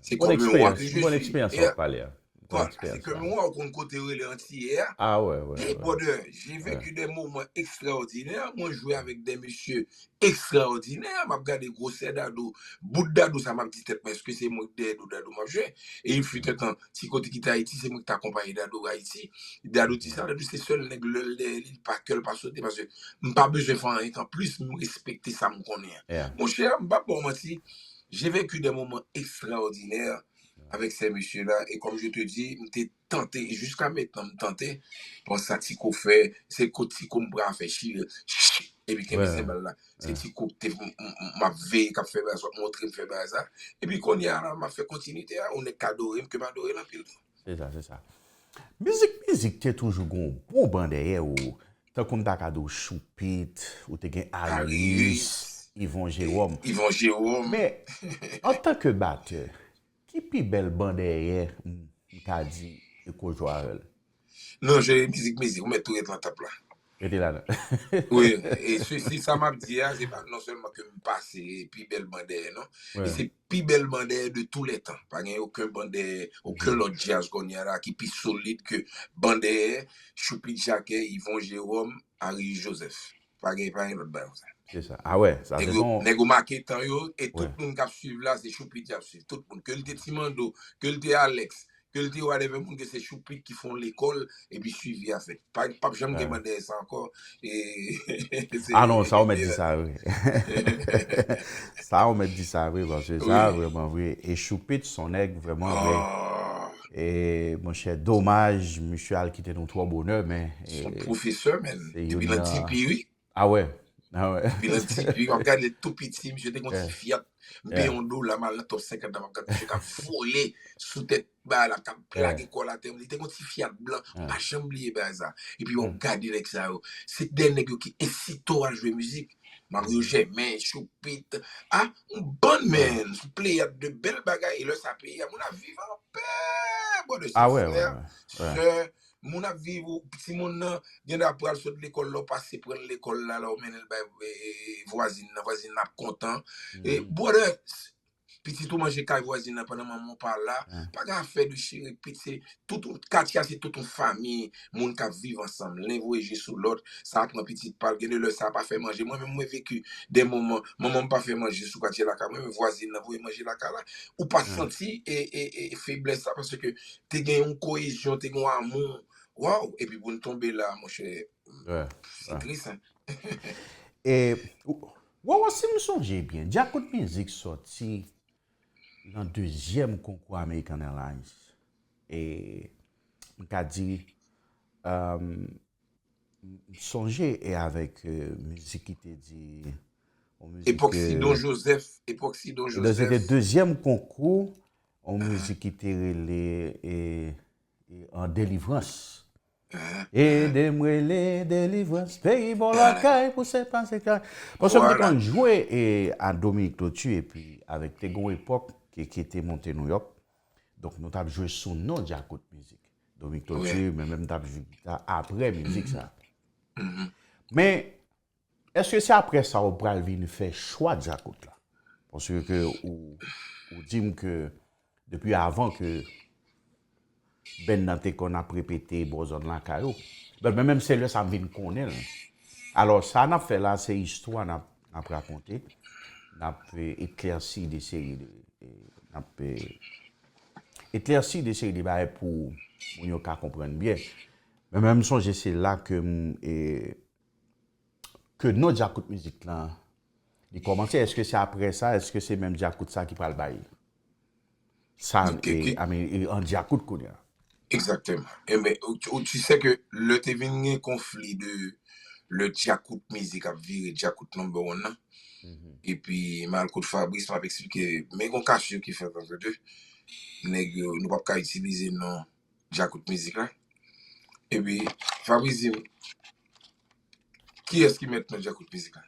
C'est comme un roi que je suis. Bon eksperyans w ap pale a. Bon eksperyans. C'est comme un roi, ou konn kote rele antiyè a. Ah ouais, ouais. Hey, brother, j'ai vécu des moments extraordinaires. Mwen jwe avèk de mesye ekstraòdinè. M ap gade gwosè Dadou, bout Dadou sa, m ap di tèt mwen, èske se mwen ki dèyè do Dadou m ap jwe? E il fut un temps, ti kote ki te Ayiti, se mwen ki te akonpaye Dadou Ayiti. Dadou di sa, Dadou se sèl nèg lè l dèyè li, li pa kè l pa sote, paske m pa bezwen fè anyen k anplis, m respekte sa m konnen an. Monchè, m p ap ba w manti, j'ai vécu des moments extraordinaires avec ces messieurs-là, et comme je te dis, m te tante, jiska mentnan m tante, bon, sa Tiko fè, se kot Tiko m pran fè chire, epi kenbe senbal la. Se Tiko te, m ap veye k ap fè bagay sa, montre m fè bagay sa. Epi kounye a la, m ap fè kontinite a, ou nèg k adore m, ke m adore l anpil tou. Se sa, se sa. Mizik, mizik te toujou gon bon ban dèyè ou. Tankou m ta ka di w Choupit, ou te gen Arius, Yvon Jerome. Yvon Jerome. Men, antanke batè, ki pi bèl ban dèyè m ka di e ko jwe avè l? Non, jere mizik, mizik, ou mèt tou ret lan tap la. Rete la nan. Wi, e si, si sa m ap di a, se pa non sèlman ke m pase pi bèl ban dèyè, non. E se pi bèl ban dèyè de tous les temps. Pa gen okenn ban dèyè, okenn lòt djaz kounye a la ki pi solid ke ban dèyè Choupit Jacquet, Yvon Jerome, Arius Joseph. Pa gen, pa gen lòt bagay konsa. Se sa. A wè, sa se bon. Nèg yo make tan yo, e tout moun k ap swiv la, se Choupit y ap swiv. Tout moun. Ke l te Ti Mando, ke l te Alex, ke l te whatever moun, ke se Choupit ki fè yon lekòl, epi swivi a fèt. Pa, p ap janm gen ban dèyè sa ankò. E, se, a non, sa ou mèt di sa vre. Sa ou mèt di sa vre, paske sa vrèman vre. E Choupit se yon nèg vrèman vre. E, monchè, domaj, misye al kite nou twò bonè, men. Se yon pwofesè, men. Depi nan tipi, wi. A wè. A wè. Depi nan tipi, w ap gade l tou piti, misye te gen yon ti fyat. M peye yon dola, m al nan Top senkant la, m ap gade misye k ap vole sou tèt bagay la, k ap plage kò l atè. Li te gen yon ti fyat blan, m pa janm bliye bagay sa. Epi w ap gade nèg sa yo. Se de nèg yo ki ensite w al jwe mizik. Mario Germain, Choupit. A, yon bann, men, sou pleyad de bèl bagay. E lè sa peyi a, moun ap viv anpè, brother, sister, sè, moun ap viv, ou, timoun nan, gen dwa pral sot lekòl la, ou pase pran l lekòl la, la, ou mennen l bay, e, e, e, vwazin nan, vwazin nan ap kontan. E, brother, pitit ou manje kay vwazin nan pandan manman w pa la. Pa gen afè de chire pit, se tout yon, katye a se tout yon fanmi, moun k ap viv ansanm. Len voye je sou lòt, sa a pran pitit pa l, gen de lè sa a pa fè manje. Mwen menm, mwen veki de moman, manman m pa fè manje sou katye lakay mwen, men vwazin nan voye manje lakay la. Ou pa santi e, e, e feblès sa, paske te gen yon koyezyon, te gen yon amou. Waw, epi pou n tonbe la, monchè, se tris, en. E, w, w, w, si m sonje byen, Djakout Mizik sòti nan dezyèm konkou American Airlines. E, m ka di, um, m sonje e avèk, euh, mizik ki te di, yon mizik, epòk Sidon Joseph, epòk Sidon Joseph. Se te dezyèm konkou, yon mizik ki te rele, e, e, An Delivrans. Ede m rele delivrans, peyi bò lakay pou se pase kay. Paske m te konn jwe e, a Dominique Totu epi avèk te gon epòk ke, ke te monte Nouyòk. Donk nou t ap jwe sou non Djakout Mizik. Dominique Totu, men menm t ap jwe gita apre mizik sa. Men, Èske se apre sa ou pral vin fè chwa djakout la? Paske ou, ou di m ke depi avan ke band nan te konn ap repete bò zòn lakay ou. Bon, men menm se lè sa m vin konnen l. Alò, sa n ap fè la, se istwa n ap, n ap rakonte. N ap, eh, eklèsi de seri de, eh, n ap, eh, eklèsi de seri de bagay pou moun yo ka konprann byen. Men, men m sonje se la ke m, eh, ke non djakout mizik lan li kòmanse? Èske se apre sa? Èske se menm djakout sa ki pral bay sa, e, I mean, e, an djakout kounye a? Exactement. Enben, ou, ou, tu sais que lè te vin gen konfli de lè djakout mizik ap vire djakout number one nan. Epi m al kot Fabrice, m ap eksplike, men gon kachou ki fèt ant de nèg yo, nou p ap ka itilize non djakout mizik la. Epi Fabrice di m, kiyès ki mèt non djakout mizik la?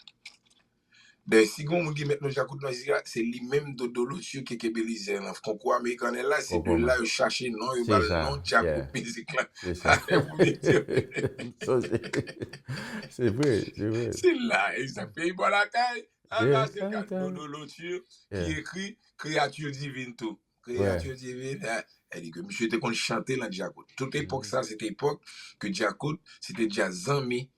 Dayè, si gen moun ki met non Djakout nan mizik la, se li menm Dodo Lotyo ki kenbe lizè nan konkou American Airlines, se de la yo chache non, yo ba l non Djakout mizik la. Sa fè pou mete. Se vre, se vre. Se la, egzakteman. Peyi bò lakay, anba se kat Dodo Lotyo ki ekri Kreyati divin tou. Kreyati divin, e di ke misye te konn chante lan Djakout. Tout epòk sa, se te epòk ke Djakout, se te djaz zanmi.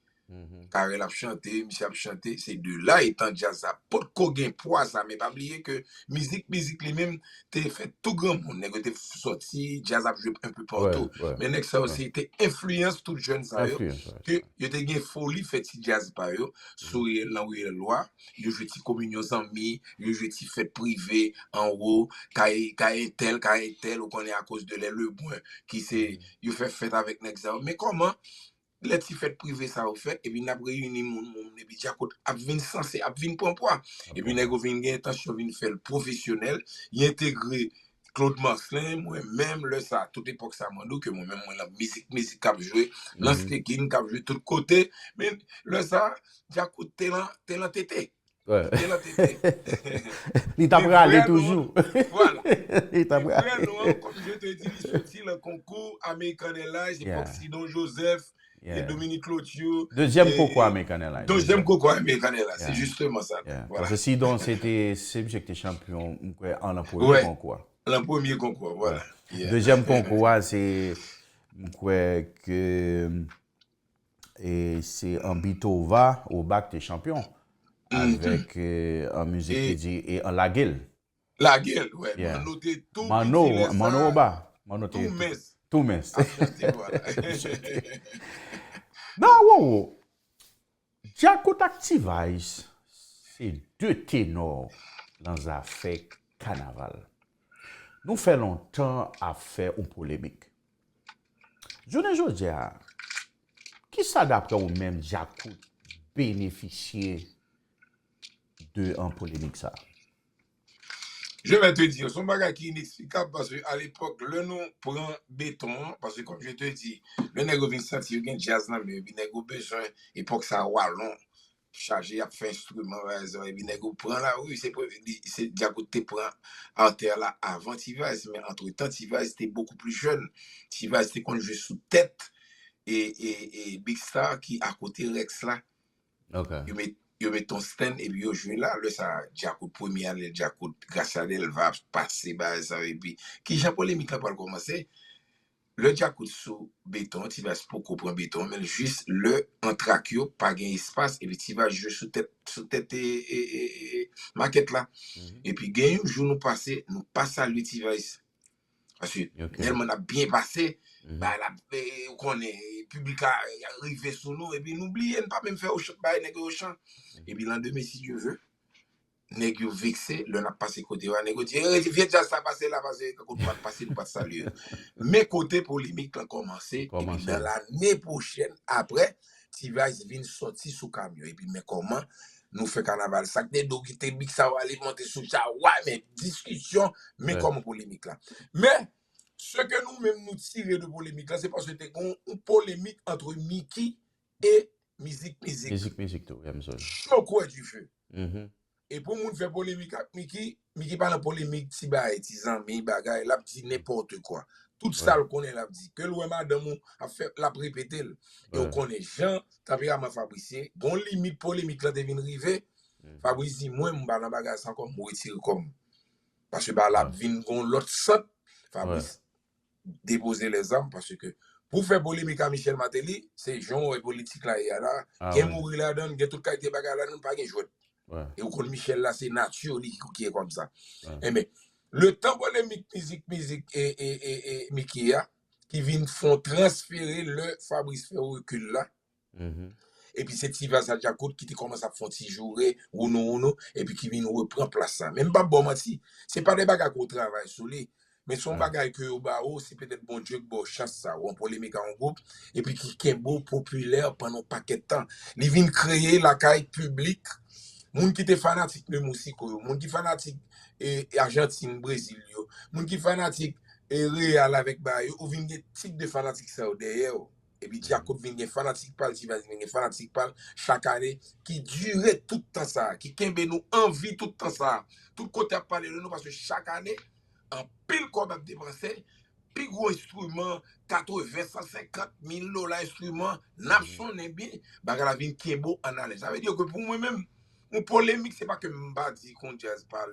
Karèl ap chante, misye ap chante, se de la etan djaz la potko gen pwa sa, men pa bliye ke mizik, mizik li menm te fè tou granmoun, nèg yo te sòti, djaz ap jwe enpe patou. Men nèg sa yo se te enfliyans tout jèn sa yo, ke yo te gen foli fè ti djaz pa yo, sou riyèl, lan riyèl lwa, yo jwe ti kominyon zanmi, yo jwe ti fèt prive, anwo, kay, kay entèl, kay entèl, ou konnen akoz de lè Lebwen, ki se, yo fè fèt avèk nèg sa yo. Men kòman, lè ti fèt prive sa yo fèt, epi n ap reyini moun, moun, epi Djakout ap vin sanse, ap vin pran pwa. Epi nèg yo vin gen entansyon vin fè l pwofesyonèl, y entegre Claude Marcelin, mwen menm, lè sa, tout epòk sa, mwen di w ke mwen menm, mwen lan mizik, mizik k ap jwe, lan stekin k ap jwe tout kote, men lè sa, Djakout te lan, te lan tete. Te lan tete. Li t ap rale toujou. Vwala. Li t ap rale. Vre non an, kòm je te di, li soti lan konkou American Airlines, epòk Sidon Joseph, e Dominique Lotyo. Dezyèm konkou American Airlines. Dezyèm konkou American Airlines, se jisteman sa. Vwala. Paske Sidon, se te, se misye ki te chanpyon, m kwè, an lan premye konkou a. Lan premye konkou a, vwala. Dezyèm konkou a, se, m kwè ke e se an Bitova Oba ki te chanpyon avèk e, an mizik ki di e an Lage l. Lage l, wè. Manno te tou Manno, piti lè sa. Manno Oba. Manno te tou mens. Tou mens. Non, Roro. Djakout ak T-Vice se de tenò nan zafè kanaval. Nou fè lontan ap fè yon polemik. Jounen jodi a, kisa daprè ou menm Djakout benefisye de an polemik sa? Je vais te dire, se yon bagay ki ineksplikab paske a lepòk, lè nou pran beton an, paske kòm je te di, lè nèg yo vin santi yo gen djaz nan men yo, epi nèg yo bezwen, epòk sa, walon, chaje, y ap fè enstriman, pa egzanp, epi nèg yo pran lari, se pre-, li, se Djakout te pran atè la avan T-Vice, men antretan, T-Vice te bokou pli jèn. T-Vice te konn jwe sou tèt, e, e, e Big Star ki akote Rex la. Yo met, yo met yon stand, epi yo jwe la, lè sa, Djakout premye ane, Djakout, Gracia Delva ap pase, bagay sa, epi, kijan polemik la pral kòmanse? Lè Djakout sou beton, T-Vice poko pran beton, men jis lè antrak yo pa gen espas, epi T-Vice jwe sou tèt, sou tèt e, e, e, e, makèt la. Epi gen yon jou nou pase, nou pa salye T-Vice. Paske tèlman n ap byen pase, bagay la, e, ou konnen, piblik la, e, rive sou nou, epi nou bliye, n pa menm fè Ochan, bay nèg yo Ochan. Epi landemen, si Dye ve, nèg yo vekse, lè n ap pase kote yo a, nèg yo di, "E, vye djaz sa pase la, pase, kankou nou pa t pase, nou pa t salye yo." Men kote polemik lan kòmanse, epi nan lane pwochèn, aprè, T-Vice vin sòti sou kamyon, epi men kòman nou fè kanaval. Sa k te do ki te Big Star ale monte sou cha, wa, men diskisyon, men kòman polemik la. Men, se ke nou menm nou tire de polemik la, se paske te gen yon polemik ant Mickey e Mizik Mizik. Mizik Mizik tou, yeah, m sòri. Cho kwè dife. E pou moun fè polemik ak Mickey, Mickey pa nan polemik ti bagay, ti zanmi, bagay, l ap di nenpòt kwa. Tout sa l konnen l ap di. Ke l wè madanm ou ap fè, l ap repete l. E ou konnen jan tanperaman Fabrice ye, gon limit polemik lan te vin rive, Fabrice di, "Mwen, m pa nan bagay sa ankò, m retire kò m." Paske bagay la ap vin gon lòt sant, Fabrice depoze lèzam, paske pou fè polemik a Michel Martelly, se jan w wè politik la ye a la, gen mouri ladan l, gen tout kalite bagay ladan l, pa gen jwèt. E ou konn Michel la, se nati li ki ye kòmsa. Enben, letan polemik Mizik Mizik e, e, e, e Mickey a, ki vin fè w transfere lè Fabrice fè rekil la. Epi se T-Vice a Djakout ki te kòmanse ap fè yon ti joure, wounou wounou, epi ki vin repran plas sa. Men m p ap ba w manti, se pa de bagay ke w travay sou li, men se yon bagay ke yo ba w, se petèt Bondye k ba w chans sa, ou an polemik a yon gwoup, epi ki kenbe w popilè pandan yon pakèt tan. Li vin kreye lakay piblik, moun ki te fanatik Mimoussicou yo, moun ki fanatik, e, Ajantin, Brezil yo, moun ki fanatik, e, Real avèk bagay yo, ou vin gen tit de fanatik sa yo dèyè w. Epi Djakout vin gen fanatik pa l, T-Vice vin gen fanatik pa l, chak ane, ki dire tout tan sa a, ki kenbe nou an vi tout tan sa a. Tout kote ap pale de nou, paske chak ane, anpil kòb ap depanse, pi gwo enstriman, katreven, san senkant mil dola enstriman, n ap sonnen byen, bagay la vin kenbe w an alèz. Sa vle di ke pou mwen menm, yon polemik, se pa ke m pa di kon djaz pa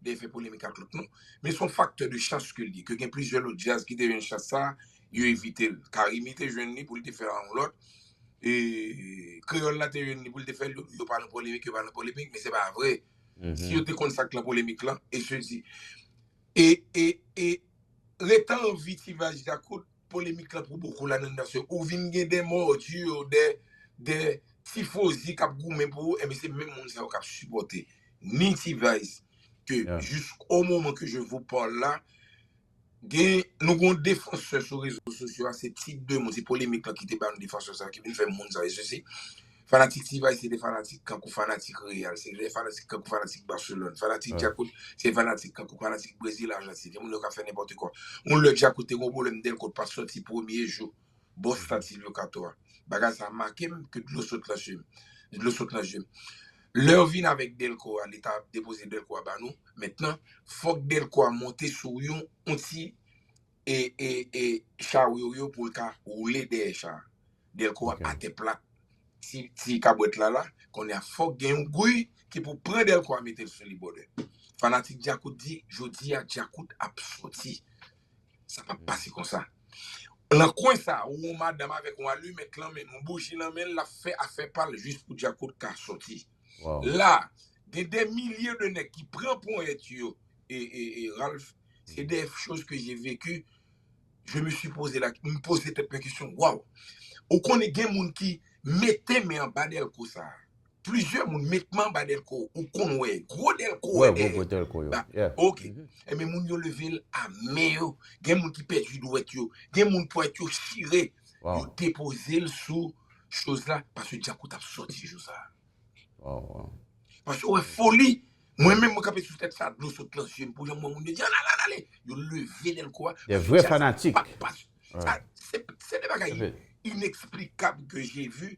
de fè polemik ak lòt, non. Men se yon faktè de chans ke l ye. Ke gen plizyè lòt djaz ki te jwenn chans sa, yo evite l. Carimi te jwenn li pou l te fè yon lòt. E kreyòl la te jwenn li pou l te fè l, yo, yo pa nan polemik, yo pa nan polemik, men se pa vre. Si yo te konn sa k lan polemik lan, e se di, e, e, e, rete an vi T-Vice Djakout, polemik lan pou bokou ladan, paske ou vin gen de mòdi, de, de tifozi k ap goumen pou ou, enben se menm moun sa yo k ap sipòte ni T-Vice, ke jis o moman ke je vous parle la, gen, nou gen yon defansè sou rezo sosyo a, se tip de moun, se polemik lan ki te ba nou defansè sa, ki vin fè moun sa, e sesi, fanatik T-Vice se de fanatik kankou fanatik Real, se de fanatik kankou fanatik Barcelone, fanatik Djakout se fanatik kankou fanatik Brezil, Ajantin, gen moun yo ka fè nenpòt kwa. Yon lè Djakout te gen yon pwoblèm, Delco t pa sòti premye jou, bòs Tatilio Kato a. Bagay sa make m ke dlo sot nan je m. Dlo sot nan je m. Lè yo vin avèk Delco a, leta depoze Delco a ba nou. Mentnan, fòk Delco a monte sou yon, yon ti e, e, e, charyo pou l ka woule dèyè cha a. Delco a atè plat. Ti, ti kabwèt la la, kounye a fòk gen yon gri ki pou pran Delco a mete l sou li, brother. Fanatik Djakout di, jodi a Djakout ap sòti. Sa p ap pase konsa. Nan kwen sa, ou yon madanm avèk yon alimèt lan men l, yon bouji lan men l, l ap fè afè pa l jis pou Djakout ka sòti. La, gen de milye de nèg ki pran ponyèt yo, e, e, e Ralph, c'est des choses que j'ai vécu. Je me suis posé la, m poze tèt mwen kesyon, waw. Ou konnen gen moun ki mete men anba Delco sa. Plizyè moun met men anba Delco, ou konn wè, gwo Delco wè dèyè. Gwo Delco yo. Ok. Enben, moun yo leve l a men yo. Gen moun ki pèdi dwèt yo. Gen moun ponyèt yo chire. Yo depoze l sou choz la, paske Djakout ap sòti jou sa. Paske ou wè foli, mwen menm mwen kanpe sou tèt sa, dlo sot nan zye m, pou jan mwen moun yo di, ale, ale, ale, yo leve Delco a. De vrè fanatik. Sa, se, se de bagay ineksplikab ke j'ai vu.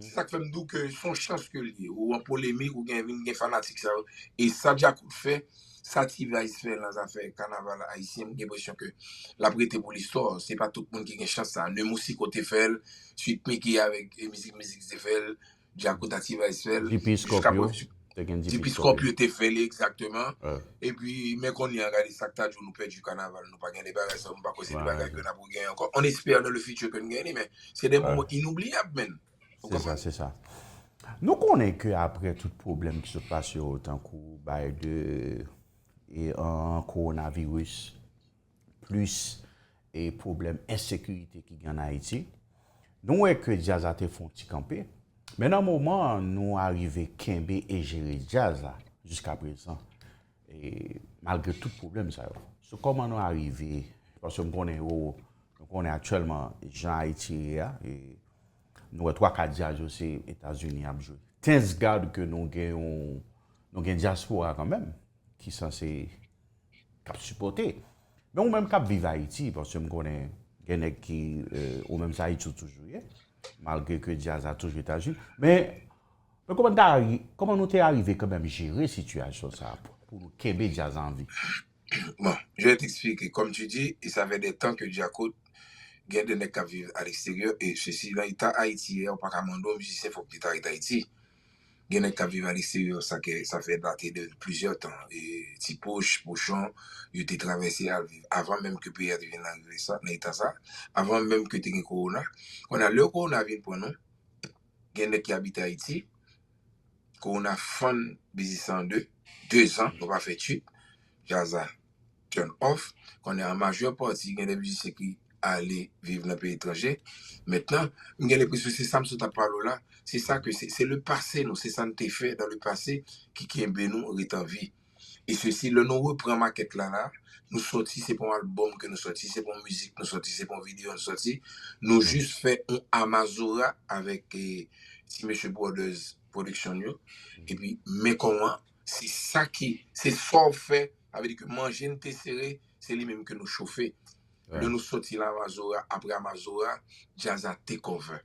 Se sa k fè m di w ke se yon chans ke l ye. Ou an polemik, ou gen vin gen fanatik sa yo. E sa Djakout fè, sa T-Vice fè nan zafè kanaval ayisyen, m gen enpresyon ke l ap rete pou listwa. Se pa tout moun ki gen chans sa. Nemours Icko te fè l, Sweet Micky avèk, e, Mizik Mizik te fè l, Djakout a T-Vice fè l, J P Scorpio. Te gen J P Scorpio te fè l, egzakteman. Epi, men kounye a, gade sa k ta di w, nou pèdi kanaval, nou pa gen de bagay sa, nou pa kwè se de bagay ke n ap regenyen ankò. On espère dans le futur ke n genyen li, men se de moman inoubliyab, menn. Se sa, se sa. Nou konnen ke apre tout pwoblèm ki sot pase yo, tankou bay de, e, an kowonaviris, plis, e, pwoblèm ensekirite ki gen an Ayiti, nou wè ke djaz la te fè yon ti kanpe. Men nan moman an, nou arive kenbe e jere djaz la jiska prezan, e malgre tout pwoblèm sa yo. So, kòman nou arive, paske m konnen yo, nou konnen aktyèlman jan Ayiti ye a, e nou wè twa ka djaz yo se Etazini y ap jwe. Thanks God ke nou gen yon, nou gen dyaspora kanmenm, ki sanse, k ap sipòte. Men ou menm k ap viv Ayiti, paske m konnen gen nèg ki, e, ou menm se Ayiti ou toujou ye, malgre ke djaz la toujou Etazini. Men, men kòman ta, kòman nou te arive kanmenm jere sitiyasyon sa a pou, pou nou kenbe djaz la an vi? Bon, je vais t'expliquer. Comme tu dis, et ça fait des temps que Djakout, gen de nèg k ap viv à l'extérieur, e sesi, nan eta Ayiti, ou pa ka mande yon mizisyen fòk li ta ret Ayiti. Gen nèg k ap viv à l'extérieur, sa ke, sa fè date de plizyè tan. E Ti Pouch, Pouchon, yo te travèse al viv. Avan menm ke peyi a te vin arive sa, nan eta sa, avan menm ke te gen kowona. Kounye a, lè kowona vin pran nou, gen nèg ki abite Ayiti, kowona fann biznis sa an de, de zan, nou pa fè tchit, djaz la turn off. Kounye a, an majè pati, gen de mizisyen ki ale viv nan peyi etranje. Mentnan, m gen lenpresyon se sa m sot ap pale w la, se sa ke se, se le pase nou, se sa n te fè dans le passé ki kenbe nou ret an vi. E sesi, lè nou repran makèt la la, nou sòti, se pa yon albòm ke nou sòti, se pa yon mizik nou sòti, se pa yon videyo nou sòti, nou jis fè yon amazora avèk, e, ti mesye Brothers Production yo. Epi, men kòman, se sa ki, se sa w fè, sa vle di ke manje n te sere, se li menm ke nou chofe. Lè nou sòti la Amazora, apre Amazora, djaz la take over.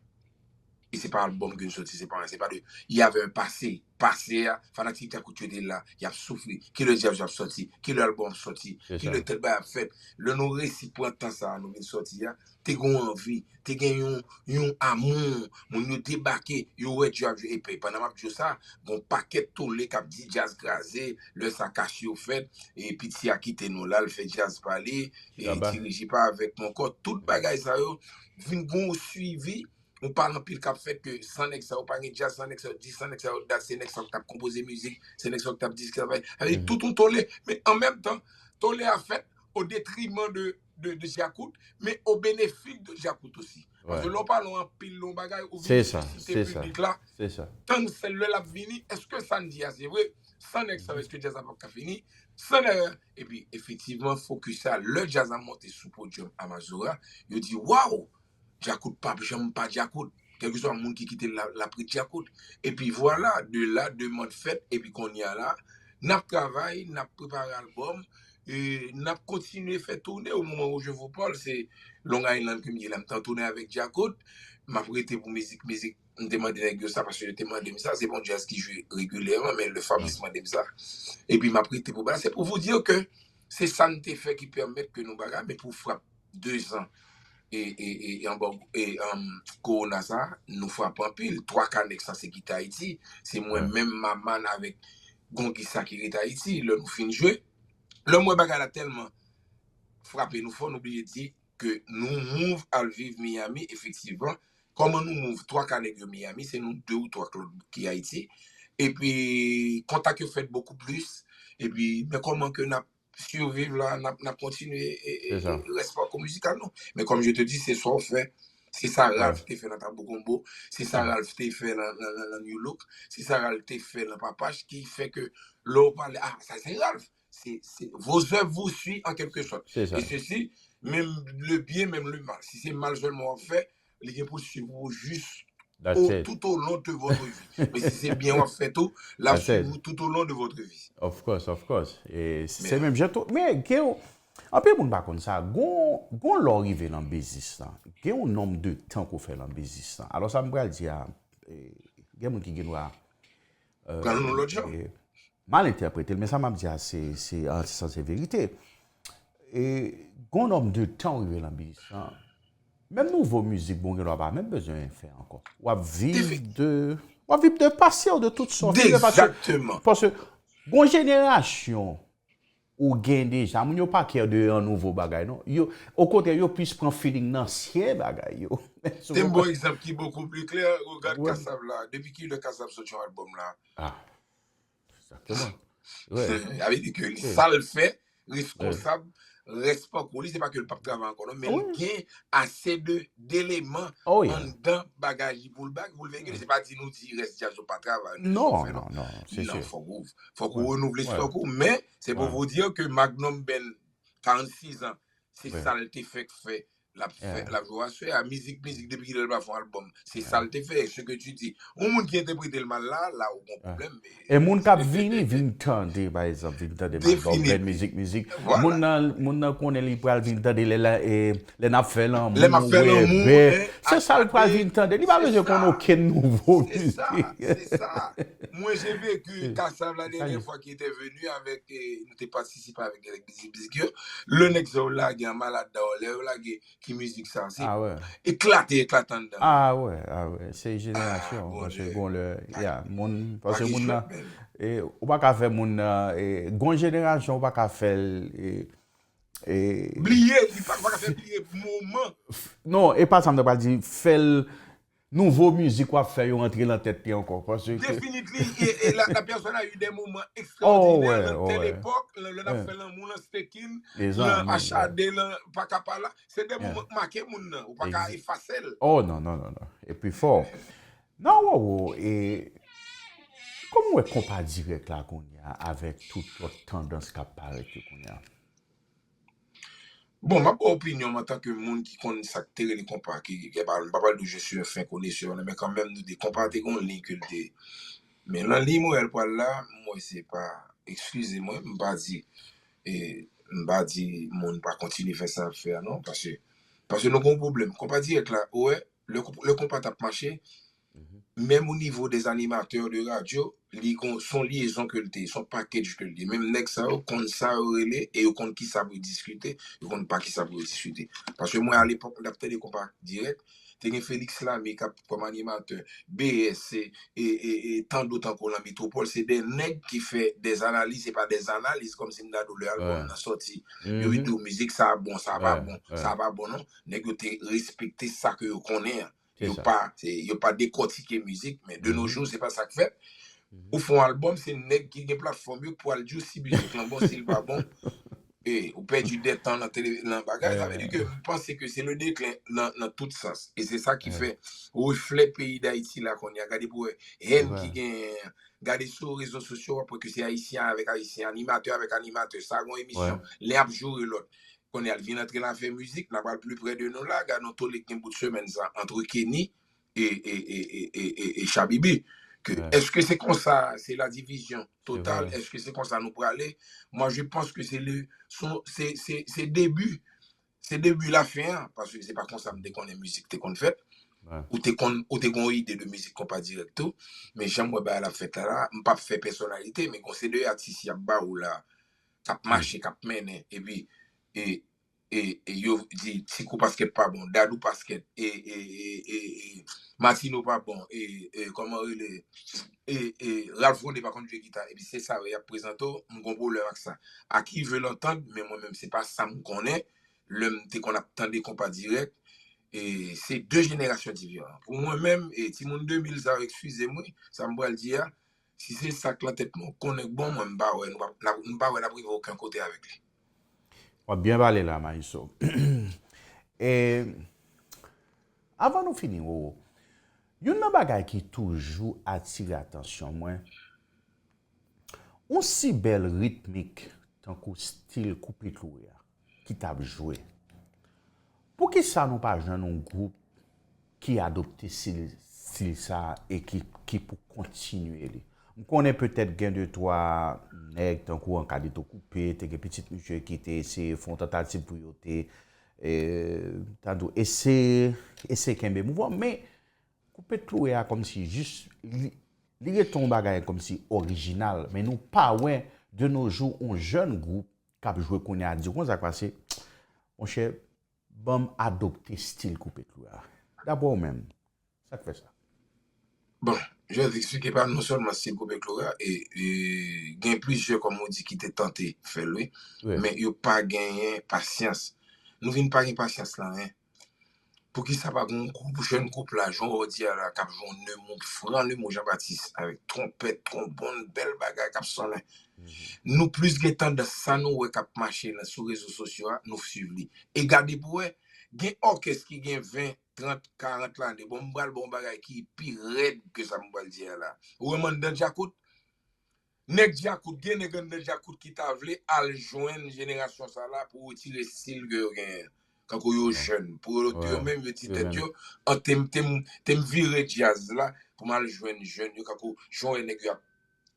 E se pa albòm ke nou sòti, se pa, se pa de, y avait un passé. Pase a, fanatik Djakout yo te la, y ap soufri. Kilè djaz yo ap sòti, kilè albòm ap sòti, kilè tèl bagay ap fèt. Lè nou resi pran tan sa a, nou vin sòti a, te gen yon anvi, te gen yon, yon amou, moun yo debake, yo wè djaz yo epe. Pandan m ap di w sa, gon pakèt tole k ap di djaz kraze, lè sa kach yo fèt, e piti a kite nou la, l fè djaz pa li, e dirije pa avèk nou ankò. Tout bagay sa yo vin gon swivi, ou pale anpil k ap fèt ke san nèg sa yo pa gen djaz, san nèg sa yo di, san nèg sa yo dat, se nèg sa yo k t ap konpoze mizik, se nèg sa yo k t ap di travay. Sa vle di tout yon tole, men an menm tan, tole a fèt o detriman de, de, de Djakout, men o benefis de Djakout osi. Paske lè w pale anpil lè yon bagay, ou vin sisite piblik la, tann sèl lè l ap vini, èske sa n di a se vre? San nèg sa yo, èske djaz la p ap ka fini? San nèg, epi efektivman, fokis sa, lè djaz la monte sou podyòm Amazora, yo di, waw! Djakout p ap janm pa Djakout. Kèlkeswa moun ki kite l la, l ap ret Djakout. Epi vwala, de la, demann fèt, epi kounye a la, n ap travay, n ap prepare albòm, e n ap kontinye fè toune. O moman où je vous parle, se Long Island ke m ye la, m t an toune avèk Djakout, m ap rete pou mizik, mizik, m te mande nèg yo sa, paske yo te mande m sa, se pa yon djaz ki jwe regilyèman, men le Fabrice mande m sa. Epi m ap rete pou bagay. C'est pour vous dire que se sa n te fè ki pèmèt ke nou bagay, men pou frap de zan e, e, e, e anba e, um, kowona sa, nou frape anpil. Twa ka nèg sanse kite Ayiti. Se mwen menm, Maman avèk Gon Gisa ki ret Ayiti. Lè nou fin jwe, lè m wè bagay la tèlman frape nou fò, nou bliye di ke nou move al viv Miami, efektivman. Kòman nou move? Twa ka nèg yo Miami, se nou de ou twa k lòt ki Ayiti. Epi, kontak yo fèt bokou plis. Epi, men kòman ke n ap siviv la, n ap, n ap kontinye e, e, e rès pako mizikal nou. Men kòm je te di, se sa w fè, se sa Ralph te fè nan Tabou Combo, se sa Ralph te fè nan, nan, nan, nan New Look, se sa Ralph te fè nan Papach, ki fè ke lè w pale, ah, sa se Ralph, se, se, vos œuvres vous suivent en quelque sorte. E sesi, menm le bien, menm le mal. Si se mal sèlman w ap fè, li gen pou l swiv ou jis au, tout au long de votre vie. Men si se byen w ap fè tou, l ap swiv ou tout au long de votre vie. Of course, of course. E se menm jan tou. Men gen yon, anpil moun pa konn sa. Gon, gon lè w rive nan biznis lan, gen yon nonb de tan ke w fè nan biznis lan. Alò sa m pral di a, e, gen moun ki gen dwa, e, pran l yon lòt jan. E, mal entèprete l, men sa m ap di a, se, se an sans se verite. E, gon nonb de tan w rive nan biznis lan, menm nouvo mizik, bon, gen dwa pa menm bezwen fè ankò. W ap viv de, w ap viv de pase w, de tout sòti, de pase. Paske gon jenerasyon ou gen deja, moun yo pa kè de yon nouvo bagay, non. Yo, okontrè, yo plis pran feeling nan ansyen bagay yo. Te m ba w egzanp ki bokou pli klè, regad Kassav la. Depi kilè Kassav sòti yon albòm la? Ah. Egzakteman. Sa vle di ke li, sa l fè, reskonsab, rès pako li, se pa ke l p ap travay ankò, non, men li gen ase de, deleman anndan bagay li pou l bay, pou l veye. Se pa di nou di rès djaz yo pa travay, non, non, non, se non, fòk ou, fòk ou renouvle stòk ou, men se pou vous dire ke Magnum Band, karannsis an, se sa l te fèk fè. L ap fè, l ap jwe aswè a, mizik, mizik, depi kilè l pa fè yon albòm? Se sa l te fè, ce que tu dis. Yon moun ki entèprete l mal la, la ou gon pwoblèm. E moun k ap vini, vin tande, pa egzanp, vin tande Magnum Band, mizik, mizik. Moun nan, moun nan konnen li pral vin tande lè, lè, e, lè n ap fè lanmou, lè m ap fè lanmou, wè, se sa l pral vin tande. Li pa bezwen konn okenn nouvo mizik. Se sa, se sa. Moi, j'ai vécu Kassav la dernière fois qui était venu avec, e, nou te patisipe avèk, avèk Bizik Bizik yo. Lè nèg sa yo lage an malad dan yo, lè yo lage ki mizik sa, se eklate, eklate anndan. Ah wè, ah wè, se jenerasyon, paske gon lè, ya, moun, paske moun nan, e, ou pa ka fè moun nan, e, gon jenerasyon, ou pa ka fè l, e, e, bliye, li pa, pa ka fè bliye moman. Non, e pa sa m ta pral di, fè l nouvo mizik w ap fè yo rantre nan tèt li ankò, paske definitely, e, e la, la personne a eu des moments extraordinaires nan tèl epòk, lè, lè n ap fè lanmou, nan Stekin, nan H A D, nan Pakapala, se de moman k make moun nan, ou pa ka efase l. Oh, non, non, non, non. Epi fò. Non, Roro, e kòman w wè konpa dirèk la kounye a avèk tout lòt tandans k ap parèt yo kounye a? Bon, m ap ba w opinyon m antanke moun ki konn sa k te rele konpa, ki, ki, ki pa, m pa pral di w je suis un fin connaisseur, non, men kanmenm, nou te, konpa te gon liy ke l te, men nan liy mwen al pral la, m wè se pa, eskize mwen, m pa di, e, M pa di moun pa kontinye fè sa y ap fè a non, paske, paske nou gen yon pwoblèm. Konpa dirèk la, ou wè, lè, lè konpa t ap mache, menm o nivo dè animatè de radyo, li gon, s on lyezon ke l te ye, s on package ke l te ye. Menm nèg sa yo konn sa yo rele e yo konn kisa pou yo diskite, yo konn pa kisa pou yo diskite. Paske mwen, alepòk, m t ap tande konpa dirèk, te gen Felix Lamy k ap kòm animatè, B S, e, e, e, e tan dòt ankò nan Metwopòl. Se de nèg ki fè dè analiz, e pa dè analiz, kòmsi m ta di w lè albòm nan sòti, yo vin di w mizik sa bon, sa pa bon, sa pa bon non. Nèg yo te respekte sa ke yo konnen an. Yo pa, se, yo pa dekòtike mizik, men de nos jours, se pa sa k fèt. Ou fè yon albòm, se nèg ki gen platfòm yo pou al di w si mizik lan bon, si l pa bon. E, ou pèdi de tan nan tele, nan bagay. Sa vle di ke m panse ke se le déclin nan, nan tout sans. E se sa ki fè reflè peyi Dayiti la kounye a. Gade pou wè hèn ki genyen an. Gade sou rezo sosyo, w ap wè ke se Ayisyen avèk Ayisyen, animatè avèk animatè. Sa gon emisyon, len ap joure lòt. Kounye a, l vin antre nan afè mizik, n a pral pli prè de nou la, gade yon tole k gen bout semèn sa, antre Kenny e, e, e, e, e, e, e Shabibi. Ke, èske se konsa, se la divizyon total, èske se konsa nou prale? Moi, je pense que c'est le, son, se, se, se debi, se debi lafen an, paske se pa konsa m te konnen mizik te konn fèt. Ou te konn, ou te gon ide de mizik konpa dirèk tou, men jan m wè bagay la fèt la, la, m p ap fè pèsonalite, men gon se de atis y ap ba ou la, k ap mache, k ap mennen, epi, e, e, e yo di Ti Kou Paskèt pa bon, Dadou Paskèt, e, e, e, e, e Matino pa bon, e, e, kòman rele, e, e, Ralph Rondé pa konn jwe gita, epi se sa yo y ap prezante w, m gon pwoblèm ak sa. À qui veut l'entendre, men mwen menm, se pa sa m konnen, lè m te konn ap tande konpa dirèk, e se de jenerasyon diferan. Pou mwen menm, e timoun de mil sa yo, eskize m wi, sa m pral di a, si se sa k lan tèt mwen, konnen k bon, mwen m pa wè, nou pa, n ap, m pa wè n ap rive okenn kote avèk li. W ap byen pale la, Mayiso. E, avan nou fini, Roro, youn nan bagay ki toujou atire atansyon mwen, yon si bèl ritmik tankou stil Koupe Kloure a ki t ap jwe. Poukisa nou pa jwenn yon gwoup ki adopte stil, stil sa a e ki, ki pou kontinye li? M konnen petèt gen de twa nèg tankou Ancadito Coupé, te gen pitit misye ki te eseye fè yon tantativ pou yo te, e, ta di w, eseye, eseye kenbe mouvman, men Koupe Kloure a kòmsi jis li, li rete yon bagay kòmsi orijinal, men nou pa wè de nos jours yon jèn gwoup k ap jwe kounye a di w konn sa k pase, monchè, ban m adopte stil Koupe Kloure a. Daprè w menm, sa k fè sa? Bon, jan w eksplike pa non sèlman stil Koupe Kloure a, e, e gen plizyè, kòm ou di, ki te tante fè l, wi. Men yo pa genyen pasyans. Nou vin pa gen pasyans lan, en. Poukisa pa gen yon gwoup, jèn gwoup la, jan w di a la, k ap jwe yon Nemours, fran Nemours Jean Baptiste, avèk twonpèt, twonbòn, bèl bagay k ap sonnen. Nou plis gen tandans sa nou wè k ap mache nan, sou rezo sosyo a, nou swiv li. E gade pou wè, gen òkès ki gen ven, trant, karant lane. Bon, m pral ba w yon bagay ki pi rèd ke sa m pral di a la. Ou wè Mandan Djakout? Nèg Djakout, gen nèg anndan Djakout ki ta vle al jwenn jenerasyon sa la pou retire stil ke yo genyen an. Kankou yo jèn. Pou yo, yo menm, yo di tèt yo, an, te m, te m, te m vire djaz la pou m al jwenn jèn yo, kankou jan w wè nèg yo ap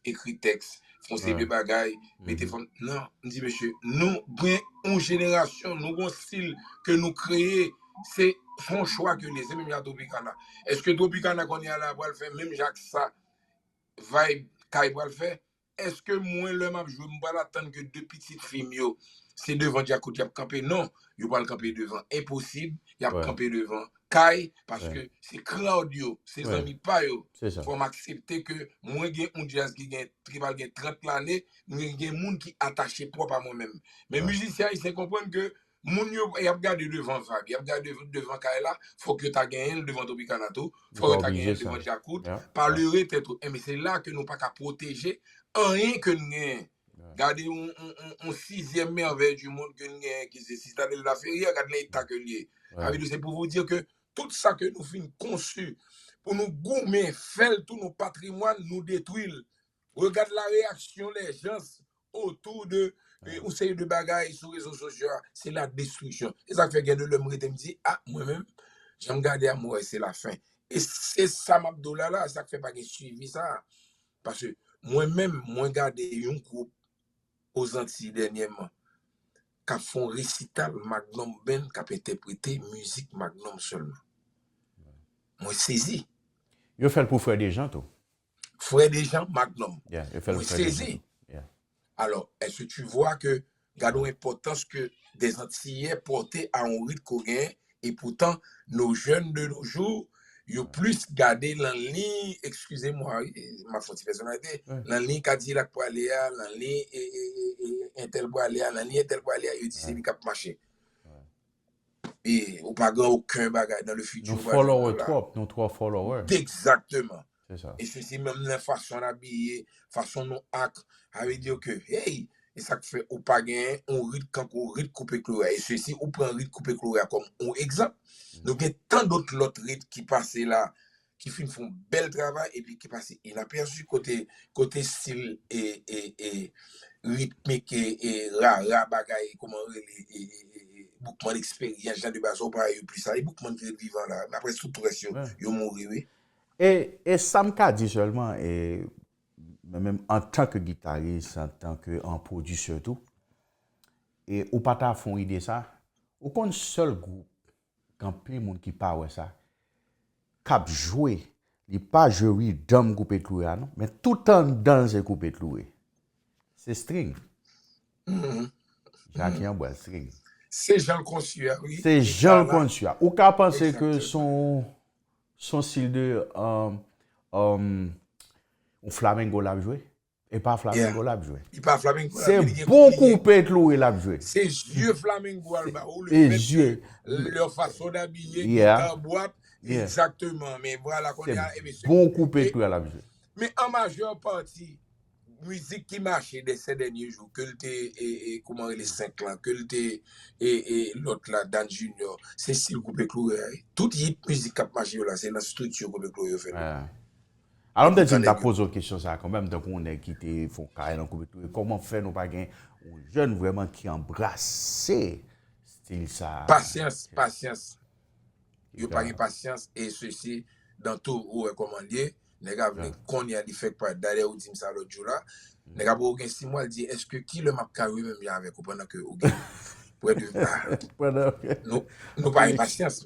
ekri tèks, fè yon seri de bagay, mete fanm. Non, m di, mesye, nou gen yon jenerasyon, nou gen yon stil ke nou kreye, se, se yon chwa ke l ye, se menm jan Tropicana. Èske Tropicana kounye a la pral fè menm jan ak sa vibe Kay pral fè? Èske mwen, lè m ap jwe, m pral atann ke de pitit fi m yo, se devan Djakout y ap kanpe? Non, yo pral kanpe devan Enposib, y ap kanpe devan Kay, paske se crowd yo, se zanmi pa yo. Fò m aksepte ke mwen gen yon djaz ki gen, ki pral gen trant lane, mwen gen moun ki atache pwòp a mwen menm. Men mizisyen ayisyen konprann ke moun yo, y ap gade devan Vibe, y ap gade devan Kay la, fòk yo ta genyen l devan Tropicana tou, fòk yo ta genyen l devan Djakout, pa lere tèt ou. Enben, se la ke nou pa ka pwoteje anyen ke n genyen. Gade yon, yon, yon, yon sizyèm mèvèy di mond ke n genyen, ki se Citadelle de la Feria, gade nan eta ke l ye. Sa vle di, se pou vous dire ke tout sa ke nou fin konsi pou nou goumen, fè l tou nou patrimwàn, nou detwi l. Regarde la réaction les gens autour de, e, yon seri de bagay sou rezo sosyo a, se la destriksyon. E sa k fè gen de lè m rete m di, a, mwen menm, jan m gade a, m wè se lafen. E se sa m ap di w la la, sa k fè pa gen swivi sa. Paske mwen menm, mwen gade yon gwoup Ozantiy dènyèman. k ap fè yon resital Magnum Band k ap entèprete mizik Magnum sèlman. Mwen sezi. Yo fè l pou Frè Dejan tou. Frè Dejan, Magnum. Yeah, yo fè l pou Frè Dejan tou. Yeah. Alors, est-ce que tu vois que, gade yon enpòtans ke des Antillais porte à un rythme qu'on gagne, et pourtant, nos jeunes de nos jours, yo plis gade nan liy, excusez-moi, wi, m ap fè yon ti pèsonalite, nan liy Kadilak prale a, nan liy e, e, e, e, entèl prale a, nan liy entèl prale a, yo di se li k ap mache. E ou pa gen okenn bagay dans le futur. Nou follower twòp, nou twò follower. Exactement. Se sa. E sesi menm nan fason l abiye, fason nou act, sa vle di ke, hey, e sa k fè ou pa gen yon rit kankou rit Koupe Klore a. E sesi ou pran rit Koupe Klore a kòm yon egzanp. Nou gen tan dòt lòt rit ki pase la, ki fin fè yon bèl travay epi ki pase inapèsi kote kote stil e e e ritmik e e rara bagay kòman rele e e e e Boukman eksperyans jan de bagay sa ou pa wè yo plis la e Boukman ki ret vivan la men apre tout rès yo yo mouri wi. E e sa m ka di sèlman e mwen menm antanke gitaris, antanke an pwodisè tou, e ou pa ta fè yon ide sa, ou konn sèl gwoup gen anpil moun ki pa wè sa, k ap jwe, li pa jwe riddim Koupe Klore a non, men tout anndan l se Koupe Klore. Se string. Jackie an bwè string. Se jan l konstwi a, wi. Se jan l konstwi a. Ou ka panse ke se yon se yon stil de um, um, yon flamengo l ap jwe. E pa flamengo l ap jwe. Li pa flamengo l Se ap jwe, li gen bon koupe. Koupe Klore l ap jwe. Se zye flamengo a l ba ou, E le fèt zye. ke leur façon d'habiller, Yeah. guitar bwap, Yeah. Exactement, men vwala kounye a, Se ebyen se bon koupe Klore l ap jwe. Men an majè pati, mizik ki mache de se dènye jou, ke l te, e, e, kouman rele senk lan, ke l te, e, e, lòt la, Dan Junior, se stil Koupe Klore a, wi. Tout hit mizik k ap mache yo la, se nan estrikti Koupe Klore yo fè l. Yeah. Alò, m te di m t ap poze w kesyon sa a kanmenm, tankou yon nèg ki te fè yon karyè nan Koupe Klore, kòman fè nou pa gen yon jèn vrèman ki anbrase stil sa a? Pasyans, pasyans. Yo pa gen pasyans, e sesi, dan tou, ou wè kòman l ye. Nèg a vle kounye a li fèk parèt. Dayè, ou di m sa lòt jou la. Nèg ap wè ou gen sis mwa, l di, èske kilè m ap ka jwe menm jan avèk ou pandan ke ou gen prè de Pandan nou, nou pa gen pasyans.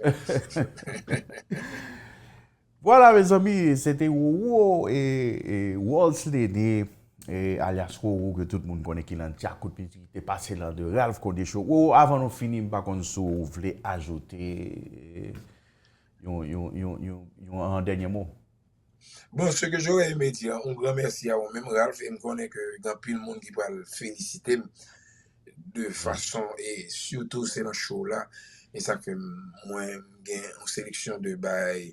Vwala, mezanmi, se te Roro e, e Walls Lene, e, alyas Roro, ke tout moun konnen ki nan Djakout Mizik, ki te pase nan The Ralph Condé Show. Roro, avan nou fini, m pa konn si w vle ajoute e, yon, yon, yon, yon, yon an dènye mo. Bon, ce que j'aurais aimé dire, un grand merci à vous-même, Ralph, e m konnen ke gen anpil moun ki pral felisite m de fason, e sitou se nan show la, e sa fè m, mwen, m gen yon seleksyon de bagay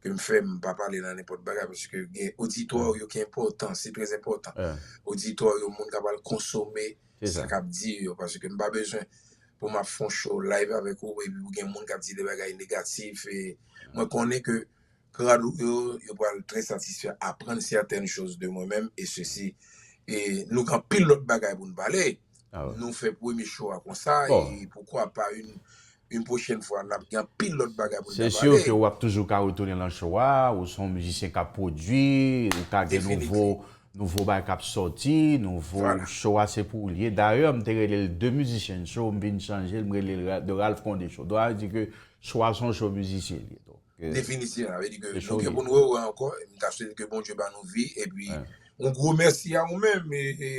ke m fè, m pa pale nan nenpòt bagay, paske gen oditwa yo ki enpòtan, se trè enpòtan. Oditwa yo, moun k ap al konsome sa k ap di yo, paske m pa bezwen pou m ap fè yon show live avèk ou, epi pou gen moun k ap di de bagay negatif, e mwen konnen ke Krado yo, yo pral trè satisfè aprann sètèn choz de mwen menm e sesi. E nou gen anpil lòt bagay pou n pale. Nou fè premye show a konsa e poukwa pa yon yon pwochèn fwa n ap gen anpil lòt bagay pou n ta pale. Se si ke w ap toujou ka retounen nan show a, ou se yon mizisyen k ap pwodui, ou ka gen nouvo nouvo bagay k ap sòti, nouvo show a se pou ou l ye. Dayè, m te rele l The Musician Show, m vin chanje l, m rele l The Ralph Condé Show. Donk, sa vle di ke show a se yon show mizisyen l ye. Donk, Definitivman, sa vle di ke nou gen pou n rewè ankò. M ta swete ke Bondye ba nou vi. Epi, yon gwo mèsi a ou menm. E, e,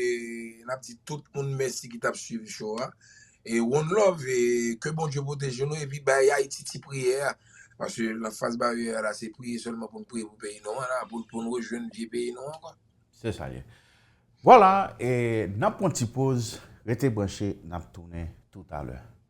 n ap di tout moun mèsi ki t ap swiv show a. E, one love, e, ke Bondye pwoteje nou. Epi, bay Ayiti ti priyè a. Paske nan faz baryè a la, se priye sèlman pou n priye pou peyi nou an la, pou, pou n rejwenn vye peyi nou an, kwa. Se sa l ye. Vwala, e n ap pran ti poz, rete branche, n ap tounen toutalè.